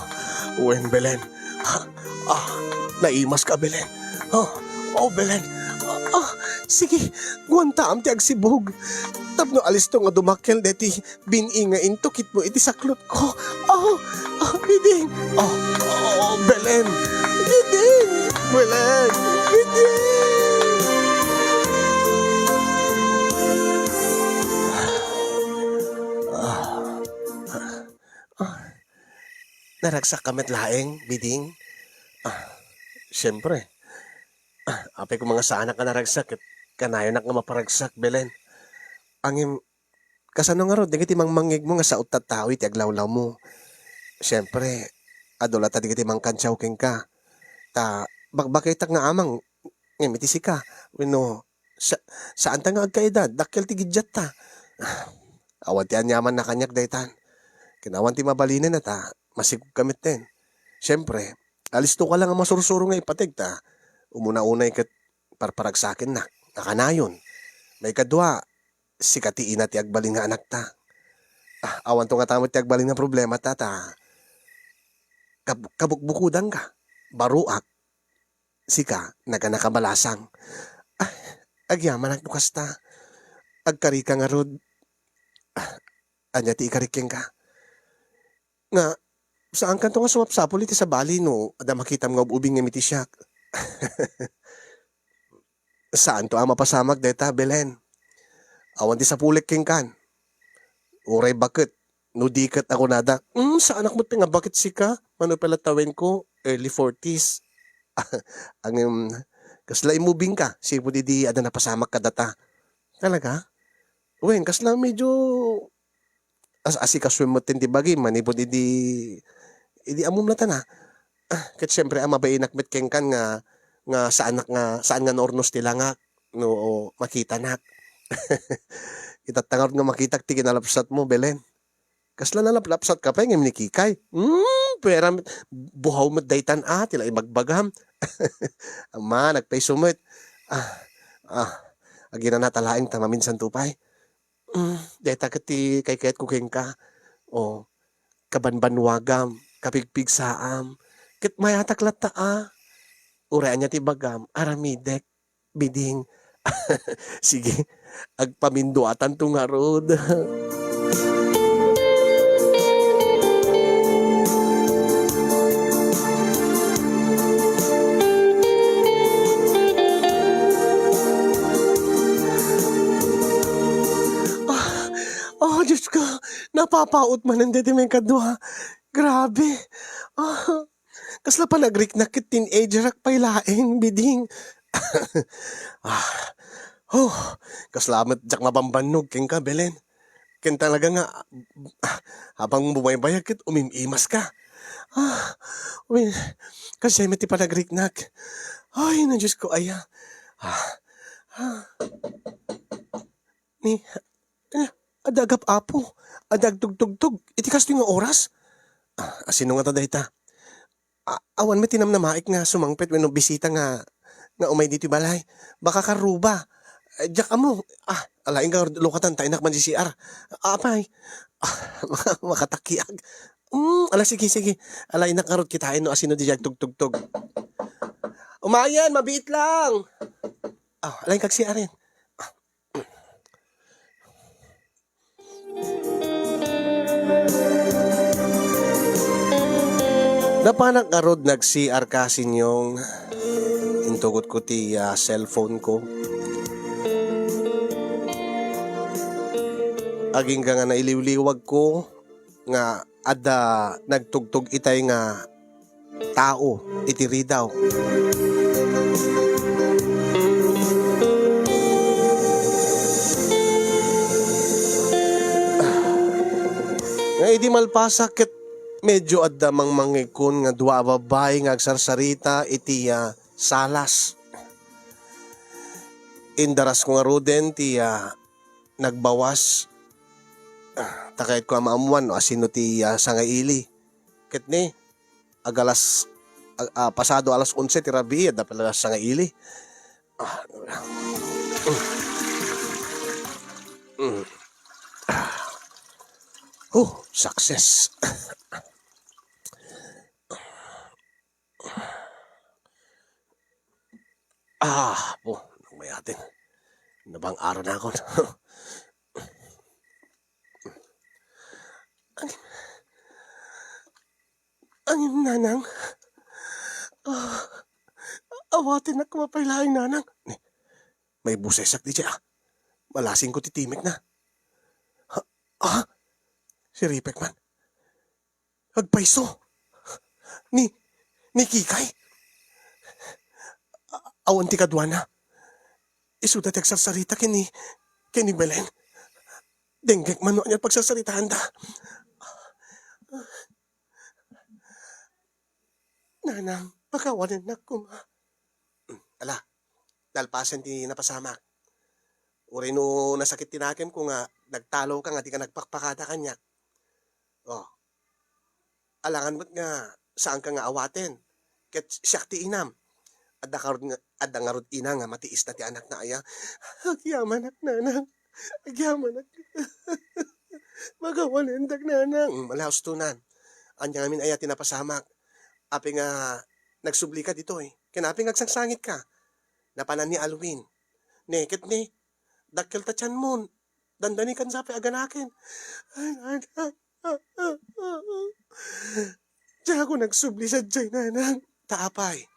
wen, Belen. Ah, ah, naimaska, Belen. Oh, oh, Belen. Ah, ah, sige, guantaam ti agsibug. Tapno alisto nga dumakkel deti bin-i nga intukitmo iti saklotko. Ah, ah, Biding. Ah, ah, Belen. Biding. Belen. Biding. Ah, ah, ah. Naragsakka met laeng, Biding? Ah, siempre. Ah, apay koma nga saanak nga naragsak ket kanayonak nga maparagsak, Belen. Ngem, kasano ngarud dagiti mangmangngegmo nga sao ti tattao iti aglawlawmo? Siempre, adu latta dagiti mangkansiaw kenka. Ta bakbakaytak nga amang ngem iti sika, wenno sa-, saanta nga agkaedad, dakkel ti giddiatta. Ah, awan ti aniamanna kaniak daytan. Ken awan ti mabalinenna ta masikogka metten. Siempre, alistoka la nga masursuro nga ipateg ta umuna-unay ket parparagsakennak nga kanayon. Maikadua, sika ti ina ti agbalin nga anakta. Ah, awanto ngata met ti agbalin nga problemata ta kab-, kabukbukodanka. Baroak, sika, naganaka balasang. Ah, agyamanak no kasta. Agkarika ngarud. Ah, ania ti ikarik kenka? Nga, saankanto nga sumapsapul iti sabali no adda makitam nga ub-ubing ngem iti siak. Saanto a mapasamak dayta, Belen. Awan ti sapulek kenkan. Uray baket, no di ket a kunada, "Hmm, saanak met nga baket sika, mano pay la tawenko, early forties." Ngem, kasla immubingka, sipud idi adda napasamak kadata. Talaga? Wen, kasla medyo as-, asikasuem met ti bagim manipud idi, idi ammom latta na. Ah, ket siempre a, mabainak met kenkan nga, nga saanak nga, saan nga naurnos ti langak no makitanak. Itatta ngarud nga makitak ti kinalapsatmo, Belen. Kasla nalaplapsatka pay ngem ni Kikay. Hmm, pwera met, buhaw met daytan a, ti la ibagbagam. Amma, nagpayso met. Ah, ah, aginanata laeng ta maminsanto pay. Hmm, dayta ket ti kaykayatko kenka. O, kabanbanwagam, kapigpigsaam, ket mayatak latta a. Uray ania ti ibagam, aramidek, Biding. Sige, agpaminduatanto ngarud. Ah, oh, Diyos ko, napapaut manen daytoy maikadua. Grabe. Ah, kasla panagriknak ket teenagerak pay laeng, biding. Ah, oh, kasla met diak mabambannog kenka, Belen. Ken talaga nga, ah, habang bumaybayag ket umim-imaska. Ah, wen, kasdiay met ti panagriknak. Ay, na Diyos ko, aya. Ah, ah. Ni, eh, adda agap-apo, adda agtugtugtog iti kastoy nga oras. Ah, asino ngata dayta? A-, awan met ti namnamaek nga sumangpet wenno bisita nga, nga umay ditoy balay. Baka karruba. Eh, diak ammo. Ah, alaing nga lukatan ta innak man C R. Apay. Ah, maka-, makatakiag. Mm, ala, sige, sige. Ala, innak ngarud kitaen no asino di agtugtugtog. Umayen, mabiit lang. Ah, alaing kag C R en. Napanak ngarud nag-C R ka, Sinyong. Intugotko ti, ah, cellphone ko. Agingga nga nailiwliwagko nga adda nagtugtog itay nga tao iti ridaw. Nga idi malpasak ket medyo adda mangmangngegkon nga dua a babbai nga agsarsarita iti, ah, salas. Indarasko ngaruden ti, ah, nagbawas. Ah, ta kayatko a maammuan no asino ti, ah, sangaili. Ket ni, ag-alas, ag-, ah, pasado alas onse ti rabii, adda pay la sangaili. Ah, mm. Mm. Ah. Oh, success. Ah, po, nagmayatin. Nabang-aran akon. Ang, ang nanang. Ah, awatennak pay laeng, nanang. Ni, may busesak di, ah. Malasingko ti timekna. Ha? Ha? Siripek man. Agpayso. Ni, ni Kikay. A-, awan ti kaduana. Isuda ti agsarsarita ken ni, ken ni Belen. Denggek man no ania ti pagsarsaritaanda. Nanang, pakawanennak koma. Ala, nalpasen ti napasamak. Uray no nasakit ti nakemko nga nagtaloka nga dika nagpakpakada kaniak. Oh. Alangan met nga saanka nga awaten. Ket siak ti inam. Adda ngarud nga, adda ngarud ina nga matiisna ti anakna aya. Agyamanak, nanang. Agyamanak. Pakawanendak, nanang. Mm, ala, ustonan. Ania ngamin aya ti napasamak? Apay nga nagsublika ditoy? Ken apay nga agsangsangitka? Napanan ni Alwin. Ne, ket ni, dakkel ta tianmon. Dandani kansa pay aganaken. Ay, ay, ay. Diak nagsubli sadiay, nanang. Ta apay?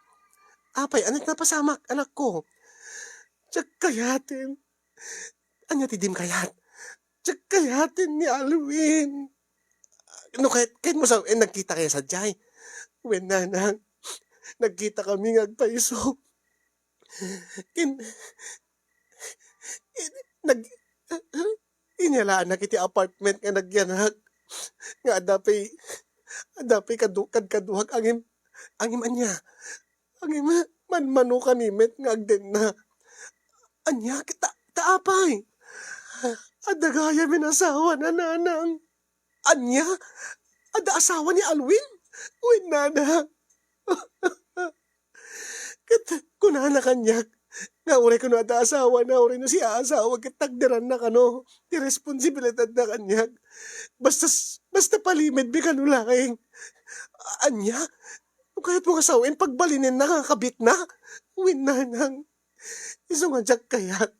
Apay, ania ti napasamak, anakko? Diak kayaten. Ania ti dim kayat? Diak kayaten ni Alwin. No kayat, kayatmo sa, eh, nagkita kayo sadiay? Wen, nanang. Nagkita kami nga agpayso. Kin-, in-, nag-, inyalaannak iti apartment nga nagyanak. Nga adda pay, adda pay kadu-, kadkaduak ngem, ngem ania? Ngem manmanokan met nga agdenna. Ania? Ta, ta apay? Adda gayamen asawana, nanang. Ania? Adda asawa ni Alwin? Wen, nanang. Ket kunana kaniak, nga uray kano adda asawana, uray no siak a asawa, ket takderanna kano ti responsibilidadna kaniak. Basta s-, basta palimedmi kano laeng. Ania? No kayatmo nga sawen, pagbalinenna nga kabitna? Wen, nanang. Isu nga diak kayat.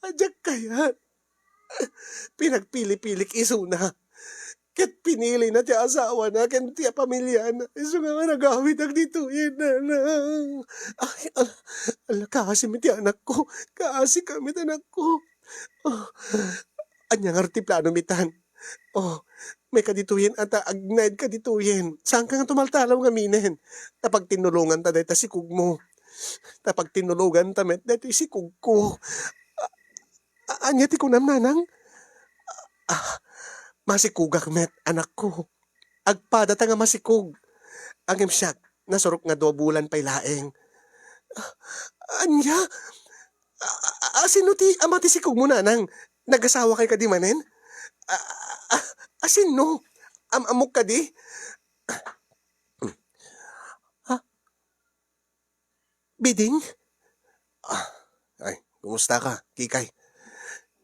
A, diak kayat. Pinagpili-pilik isuna. Ket pinilina ti asawana ken ti pamiliana. Isu nga nagawidak ditoyen, nanang. Ay, ala, ala, kaasi met ti anakko. Kaasi ka met, anakko. Oh, ania ngarud ti plano mi tan? Oh, maika ditoyen, ata, agnaed ka ditoyen. Saanka nga tumaltalaw ngaminen. Ta pagtinnulonganta dayta sikogmo. Ta pagtinnulonganta met daytoy sikogko. A-, ania ti kunam, nanang? Ah, masikogak met, anakko. Agpadata nga masikog. Ngem siak, nasurok nga dua bulan pay laeng. Ah, ania? A, a, a, sino ti ama ti sikogmo, nanang? Nagasawakay kadi manen? A, a, a, a, sino? Am-, ammok kadi? Ah, Biding? Ah, ay, kumusta ka, Kikay?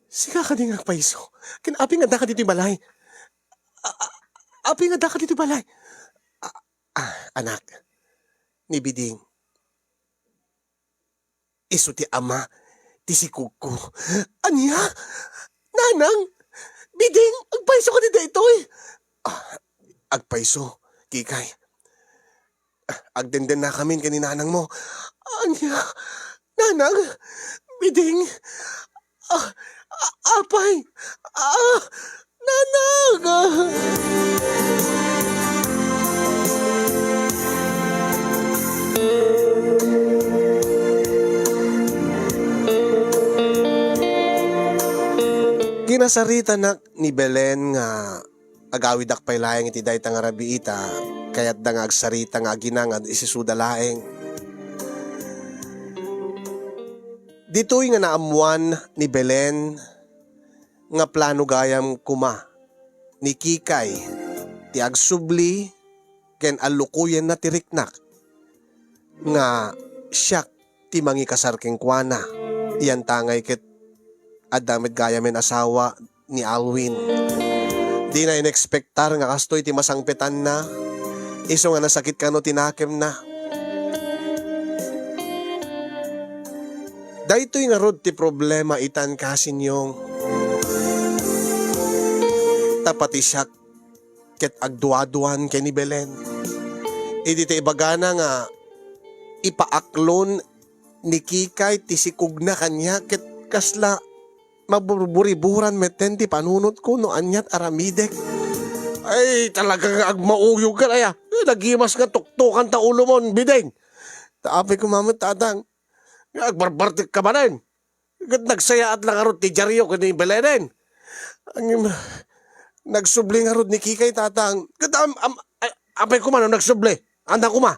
Sika kadi nga agpayso? Ken apay nga addaka ditoy balay? A, a, apay nga addaka ditoy balay? A, ah, anak, ni Biding, isu ti ama ti sikogko. Ania? Nanang? Biding, agpayso kadi daytoy? Ah, agpayso, Kikay. Ah, agdendennakamin ken ni nanangmo. Ania? Nanang? Biding? Ah, a-, apay? Ah, nanang! Kinasaritanak ni Belen nga agawidak pay laeng iti dayta nga rabii ta kayatda nga agsarita nga aginangad isisuda laeng. Ditoy nga naammoan ni Belen nga plano gayam koma ni Kikay ti agsubli ken allukoyenna ti riknak nga siak ti mangikasar kenkuana. Yantangay ket adda met gayamen asawa ni Alwin. Dina inekspektar nga kastoy ti masangpetanna, isu nga nasakit kano ti nakemna. Daytoy ngarud ti problema itan, kasinyong. Ta pati siak ket agduaduan ken ni Belen. Idi ta ibagana nga ipaaklon ni Kikay ti sikogna kaniak ket kasla maburburiburan metten ti panunotko no aniat aramidek. Ay, talaga nga agmauyog ka, aya. Ay, nagimas nga tuktokan ta ulomon, Biding. Ta apay koma met, Tatang, nga agbarbartek ka manen. Ket nagsayaat la ngarud ti diario ken ni Belenen. Ngem, nagsubli ngarud ni Kikay, Tatang. Ket am-, am-, a-, apay koma no nagsubli? Ania koma?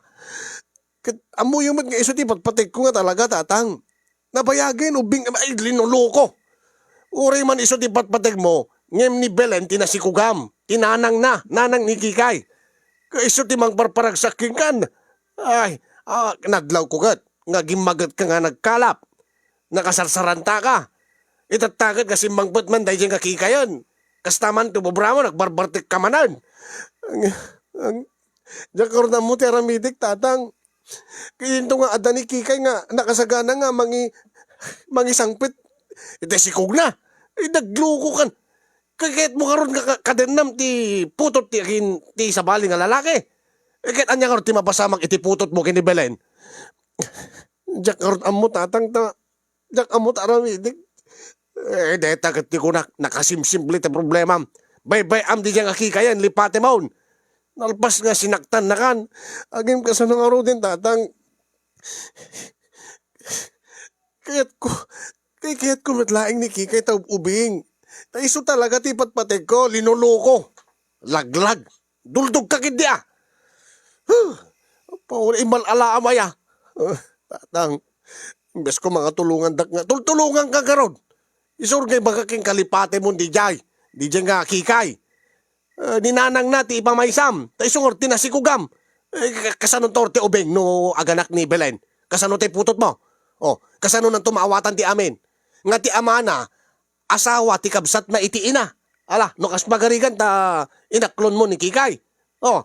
Ket ammoyo met nga isu ti patpategko nga talaga, Tatang. Nabayagen, ubing, ay, linuloko. Uray man isu ti patpategmo, ngem ni Belen ti nasikogam, ti nanangna, nanang ni Kikay. Ket isu ti mangparparagsak kenkan. Ay, ah, nadlawko ket nga gimmagetka nga nagkalap. Nakasarsarantaka. Itatta ket nga simmangpet man daydiay nga Kikayen. Kasta man ti ubramo, nagbarbartekka manen. Ang, ang, Diak ngarud ammo ti aramidek, Tatang. Kayatko nga adda ni Kikay nga nakasagana nga mangi-, mangisangpet iti sikogna. Ay, naglukokan. Kayatmo ngarud nga ka-, kadennam ti putot ti agin-, ti sabali nga lalaki. Eh, ket ania ngarud ti mapasamak iti putotmo ken ni Belen? Diak ngarud ammo, Tatang, ta Diak ammo ta aramidek. Eh, dayta ket ti kunak, nakasimsimple ti problemam. Baybay-am diay nga Kikayen, lipatemon. Nalpas nga sinaktannakan. Agim kasano ngaruden, Tatang. Kayatko, kay-, kayatko met laeng ni Kikay ta ub-ubing. Ta isu talaga ti patpategko, linuloko. Laglag. Duldogka ketdi, a. Huh. Pauli, immal-alaam aya. Huh, Tatang, imbes ko mangatulongandak nga, tultulonganka ngarud. Isu ngay ibaga ken kalipatemon diay, diay nga Kikay. Eh, ni nanangna ti ipamaysam, ta isu ngarud ti nasikogam. Eh, ka-, kasano to ti ubing no aganak ni Belen? Kasano ti putotmo? Oh, kasano nanto maawatan ti amin? Nga ti amana, asawa ti kabsatna iti ina. Ala, no kas magarigan ta inaklonmo ni Kikay. Oh,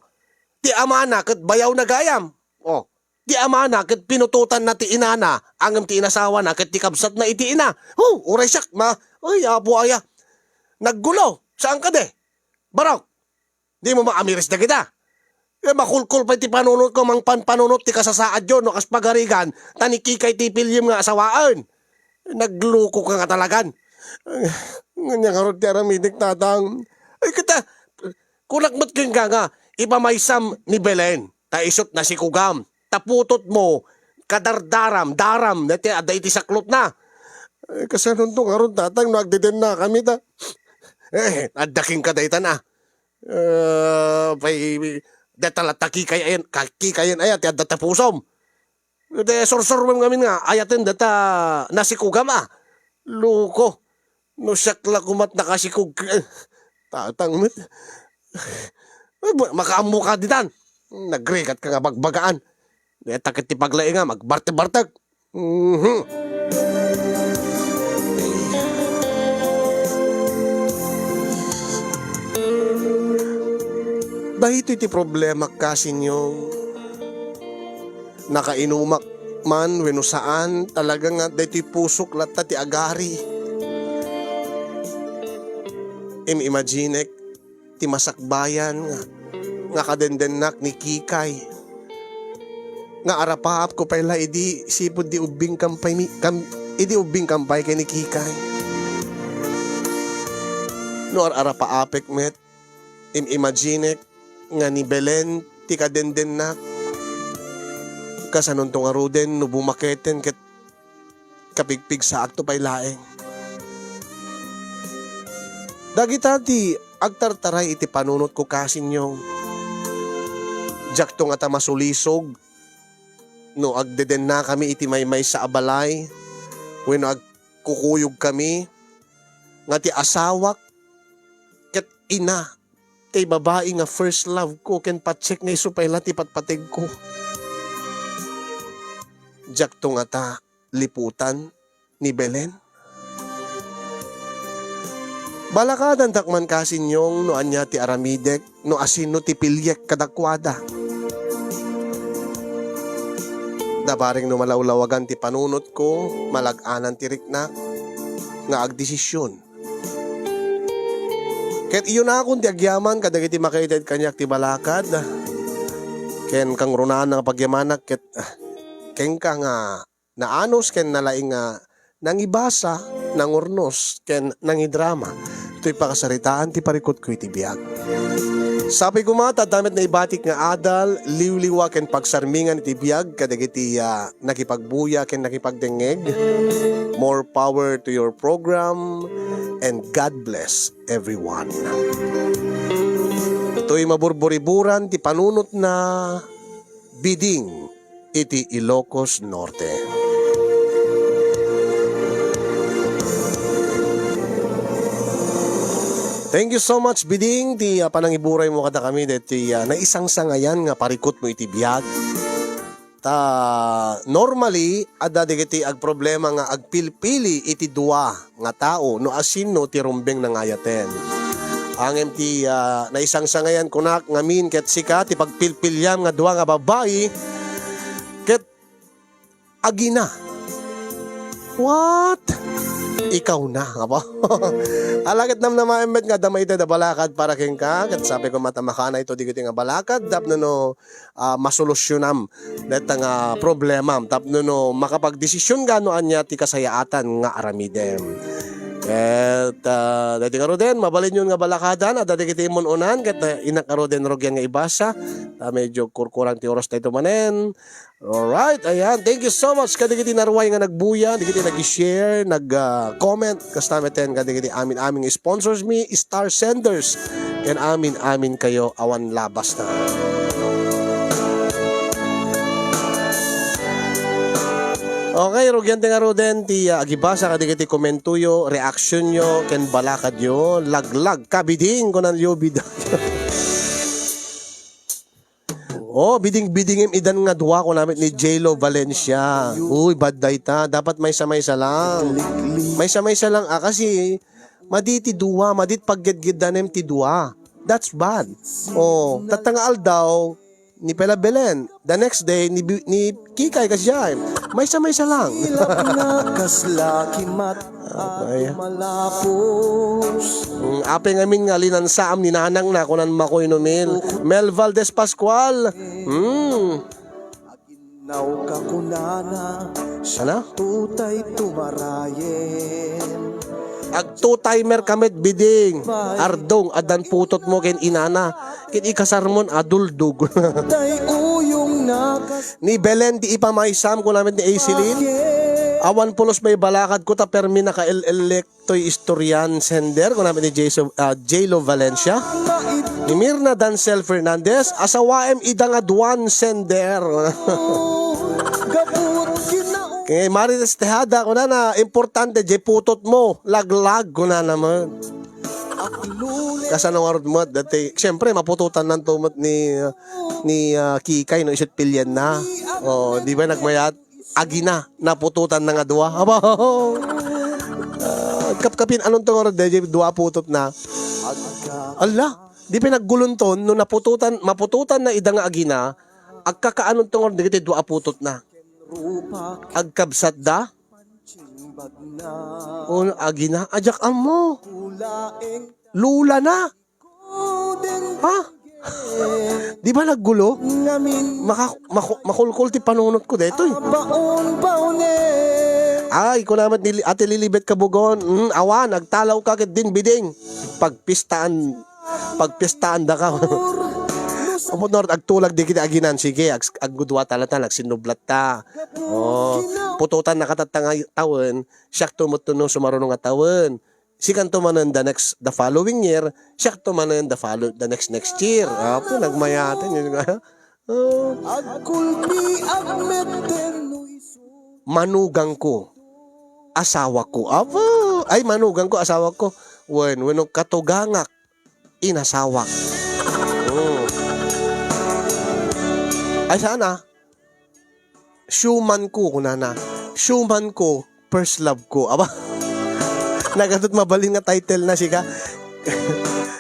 ti amana ket bayawna gayam. Oh, ti amana ket pinutotanna ti inana, ngem ti inasawana ket ti kabsatna iti ina. Oh, uray siak, ma-, ay, Apo aya. Naggulo. Saan kadi? Barok. Dimo maamiris dagita. Eh, makulkol pay ti panunotko, mangpanpanunot ti kasasaadyo, no kas pagarigan, ta ni Kikay ti pilyem nga asawaen. Nagluko ka nga talagan. Ay, ania ngarud ti aramidek, tatang? Ay, kita, kunak met kenka nga, ipamaysam ni Belen, ta isut' nasikugam, ta putotmo, kadardaram, daram, dati adda iti saklotna. Ay, kasanonto ngarud, tatang, no agdedennakami, ta? Eh, adda kenka daytan, a. Eh, pay, deta latta Kikayen, ka-, Kikayen aya ti adda ta pusom. Iti sursurem ngamin nga, ayaten deta nasikugam, a. Luko. No siak la kumat nakasikog, tatang met. Ay, bu-, makaammo ka ditan. Nagrigat ka nga bagbagaan. Deta ket ti paglaingam, agbartek-bartek. Mhm. Daytoy ti problema, kasinyong. Nakainumak man wenno saan, talaga nga daytoy pusok latta ti agari. Im-imaginek ti masakbayan nga, nga kadendennak ni Kikay. Nga arapaapko pay la idi sipud di ubbing kampay mi-, kam-, idi ubbing kampay ken ni Kikay. No ar-arapaapek met, im-imaginek nga ni Belen ti kadendennak. Kasanonto ngaruden no bumaketen ket kapigpigsaakto pay laeng. Dagita ti agtartaray iti panunotko, kasinyong. Diakto ngata masulisog no agdedennakami iti maymaysa a balay wenno agkukuyogkami nga ti asawak ket ina tay babai nga first love ko ken patsek nga isu pay la ti patpategko. Diakto ngata liputan ni Belen? Balakadantak man, kasinyong, no ania ti aramidek, no asino ti piliek kadakuada. Da bareng no malawlawagan ti panunotko, malag-anan ti riknak nga agdesision. Ket iyunakon ti agyaman kadagiti makaited kaniak ti balakad, ken kangrunaan nga pagyamanak ket, ah, kenka nga naanus ken nalaing nga nangibasa, nangurnos, ken nangidrama toy pakasaritaan ti parikutko iti biag. Sapay koma ta adda met naibatik nga adal, liwliwa, ken pagsarmingan iti biag kadagiti, ah, nakipagbuya ken nakipagdengngeg. More power to your program, and God bless everyone. Toy maburburiburan ti panunotna, Biding iti Ilocos Norte. Thank you so much, Biding, ti, ah, panangiburaymo kadakami deti, ah, naisangsangayan nga parikutmo iti biag. Ta, normally, adda dagiti agproblema nga agpilpili iti dua nga tao no asino ti rumbeng nga ayaten. Ngem ti, ah, naisangsangayan kunak ngamin ket sika ti pagpilpiliam nga dua nga babbai ket agina. What? Ikaw na, apo? Ala ket namnamaen met nga adda maited a balakad para kenka, ket sapay koma ta makanayto dagiti nga balakad tapno no, ah, masolusyonam dayta nga problemam tapno no makapagdesision ka no ania ti kasayaatan nga aramidem. Ket, ah, daytoy ngaruden, mabalinyon nga balakadan, adda dagiti immun-unan, ket, ah, innak ngaruden rugian nga ibasa, ta medyo kurkurang ti oras daytoy manen. Alright, ayan. Thank you so much kadagiti naruay nga nagbuya, dagiti nag-share, nag, ah, comment, kasta meten kadagiti amin-amin nga sponsors mi, star senders, ken amin-amin kayo awan labas na. Okay, rugian ti ngaruden ti, ah, agibasa kadagiti komentoyo, reaksionyo, ken balakadyo. Laglag, kabiding, kunan yo, bida. Oh, biding-bidingem idan nga dua, kunamit ni J-Lo Valencia. Uy, bad dayta. Dapat maysa-maysa lang. Maysa-maysa lang, ah, kasi madi ti dua, madit paggedgedanem ti dua. That's bad. Oh, tatta nga aldaw, ni Pela Belen. The next day, ni, Bi- ni Kikay kasiay. Maysa-maysa lang. Ilak na kasla kimat Okay. at malapos. Mm, apay ngamin nga linansaam ni nanang na, kunan Makoy no Mel. Mel Valdez Pascual. Mm. Naw ka kunana, Ano? tutay tumarayen. Agtutay mer kamet biding. Ardong, addan putot mo ken inana. Ken ikasar mon, aduldog. Tay uyong nakas- Ni Belen ti ipamaysam, kunamet ni Aisilin. Awan pulos may balakad ko ta permi nakael-elek toy istorian sender, kunamet ni Jason, ah, J-Lo Valencia. Ni Mirna Dancel Fernandez, asawaem ida nga duan sender. Gabut kinaw- Kay Marites Tejada, kunana, importante, jay putot mo, laglag, kunana man. Kasano nga rod met, dati, siyempre, mapututan nanto met ni, ni, ah, Kikay, no, isut pilien na. O, di ba, nagmayat? Agina, napututan na nga dua. Aba, ah, kapkapin, anong to nga rod, dayjay dua putot na? Ala, di pinaggulunton, no napututan, mapututan na ida nga agina, agkakaanon to nga rod, dagiti dua putot na? Agkabsat da? O, agina, ajak ammo. Lula na. Ha? Di ba naggulo? Maka, maku- makulkul ti panunot ko detoy. Ay, kunamat ni Ate Lilibet Kabugon. Mm, awan, nagtalaw ka ket din biding. Pagpistaan, pagpistaan da ka. Apo Nord, agtulag di kita aginan. Sige, ag, agudua talata, nagsinublat ta. Oh, pututan na katatta nga tawen, siak tumuttuno sumaruno nga tawen. Sikanto manen the next, the following year, siakto manen the follow-, the next, next year. Apo, nagmayaten, yun nga. Oh. Agkulpi, agmetten, no isu. Manugang ko, asawa ko. Apo, ay, manugang ko, asawa ko. Wen, wenno katugangak, inasawak. Oh. Ay, sana. Showman ko, kunana. Showman ko, first love ko. Aba, nagadot mabalin nga title na sika.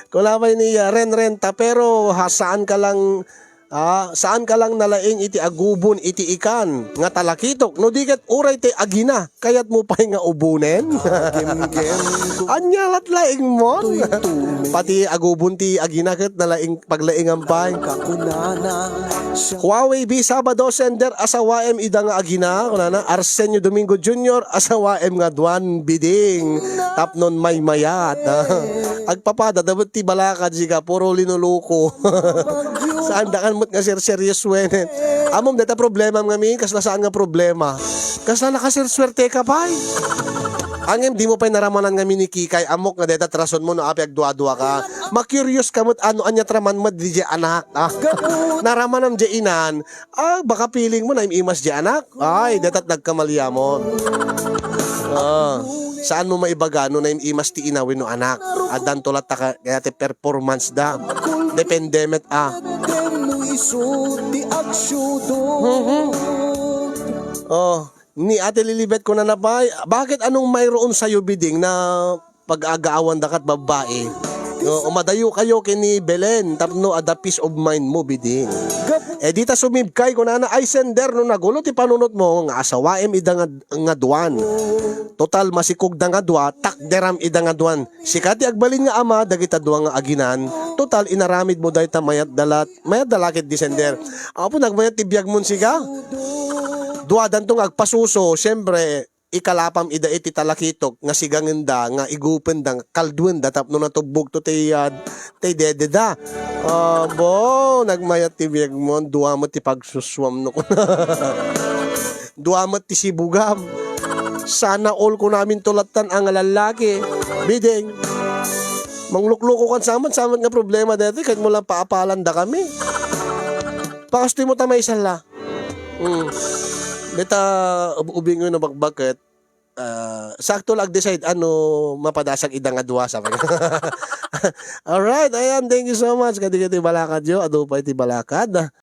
Kunapay ni, ah, Ren Ren ta, pero ha, saan ka lang, ah, saan ka lang nalaing iti agubon iti ikan nga talakitok. No di ket uray ti agina, kayat mo pay nga ubonen? Anya lat laing mo? Pati agubon ti agina ket nalaing paglaingan pay. Huawei B Sabado sender, asawaem ida nga agina, kunana, Arsenio Domingo Junior, asawaem nga duan biding, tapnon maymayat. Agpapada, dapat ti balakad, siga, puro linuluko. Saan da kan met nga ser-, serious wenen. Amom, deta problema ngamin, kasla saan nga problema. Kasla nakaswerswerte ka pay. Angem, di mo pay naramanan ngamin ni Kikay, amok nga deta rason mo no api agdua-dua ka. Ma-curious ka met, ano, anya traman mo, di di anak. Ah. Naramanam di inan, ah, baka feeling mo, naim-imas di anak. Ay, datat nagkamaliamon. Ah, saan mo maibaga no naim-imas ti ina wenno anak? Addan to latta ka, kaya ti performance da. Depende met, ah. Dem no isu ti agsiyudot. Mhm. Oh, ni Ate Lilibet kunana pay, "Bakit anong mayroon sa'yo, Biding, na pag-aagaawan da kat babbai? No, umadayo kayo kini Belen, tapno adda peace of mind mo, Biding." Eh, dita sumibkay, kunana, "Ay, sender, no nagulo ti panunot mo, nga asawaem ida nga, nga duan. Total, masikog da nga dua, takderam ida nga duan. Sika ti agbalin nga ama, dagita dua nga aginan. Total, inaramid mo dayta mayat dalat, mayat dalakit di sender." Apo, nagmayat ti biag mon sika? Duadanto nga agpasuso, siyempre, ikalapam ida iti talakitok nga sigangenda nga igupenda nga kalduenda tapno natubbogto ti, ah, ti dededa. Abo, nagmayat ti biagmon, dua met ti pagsusuam no. Dua met ti sibugam. Sana all kunamin to lattan a nga lallaki. Biding. Manglukluko kan saman, saman nga problema deti, ket mo lang paapalan da kami. Pakastoy mo ta maisala. Mm. Beta ub-, ubing no bakbaket, ah, sakto lang decide ano mapadasag ida nga dua, sabi. Alright, ayan, thank you so much. Kadi kadi balakad yo, adu pa iti balakad.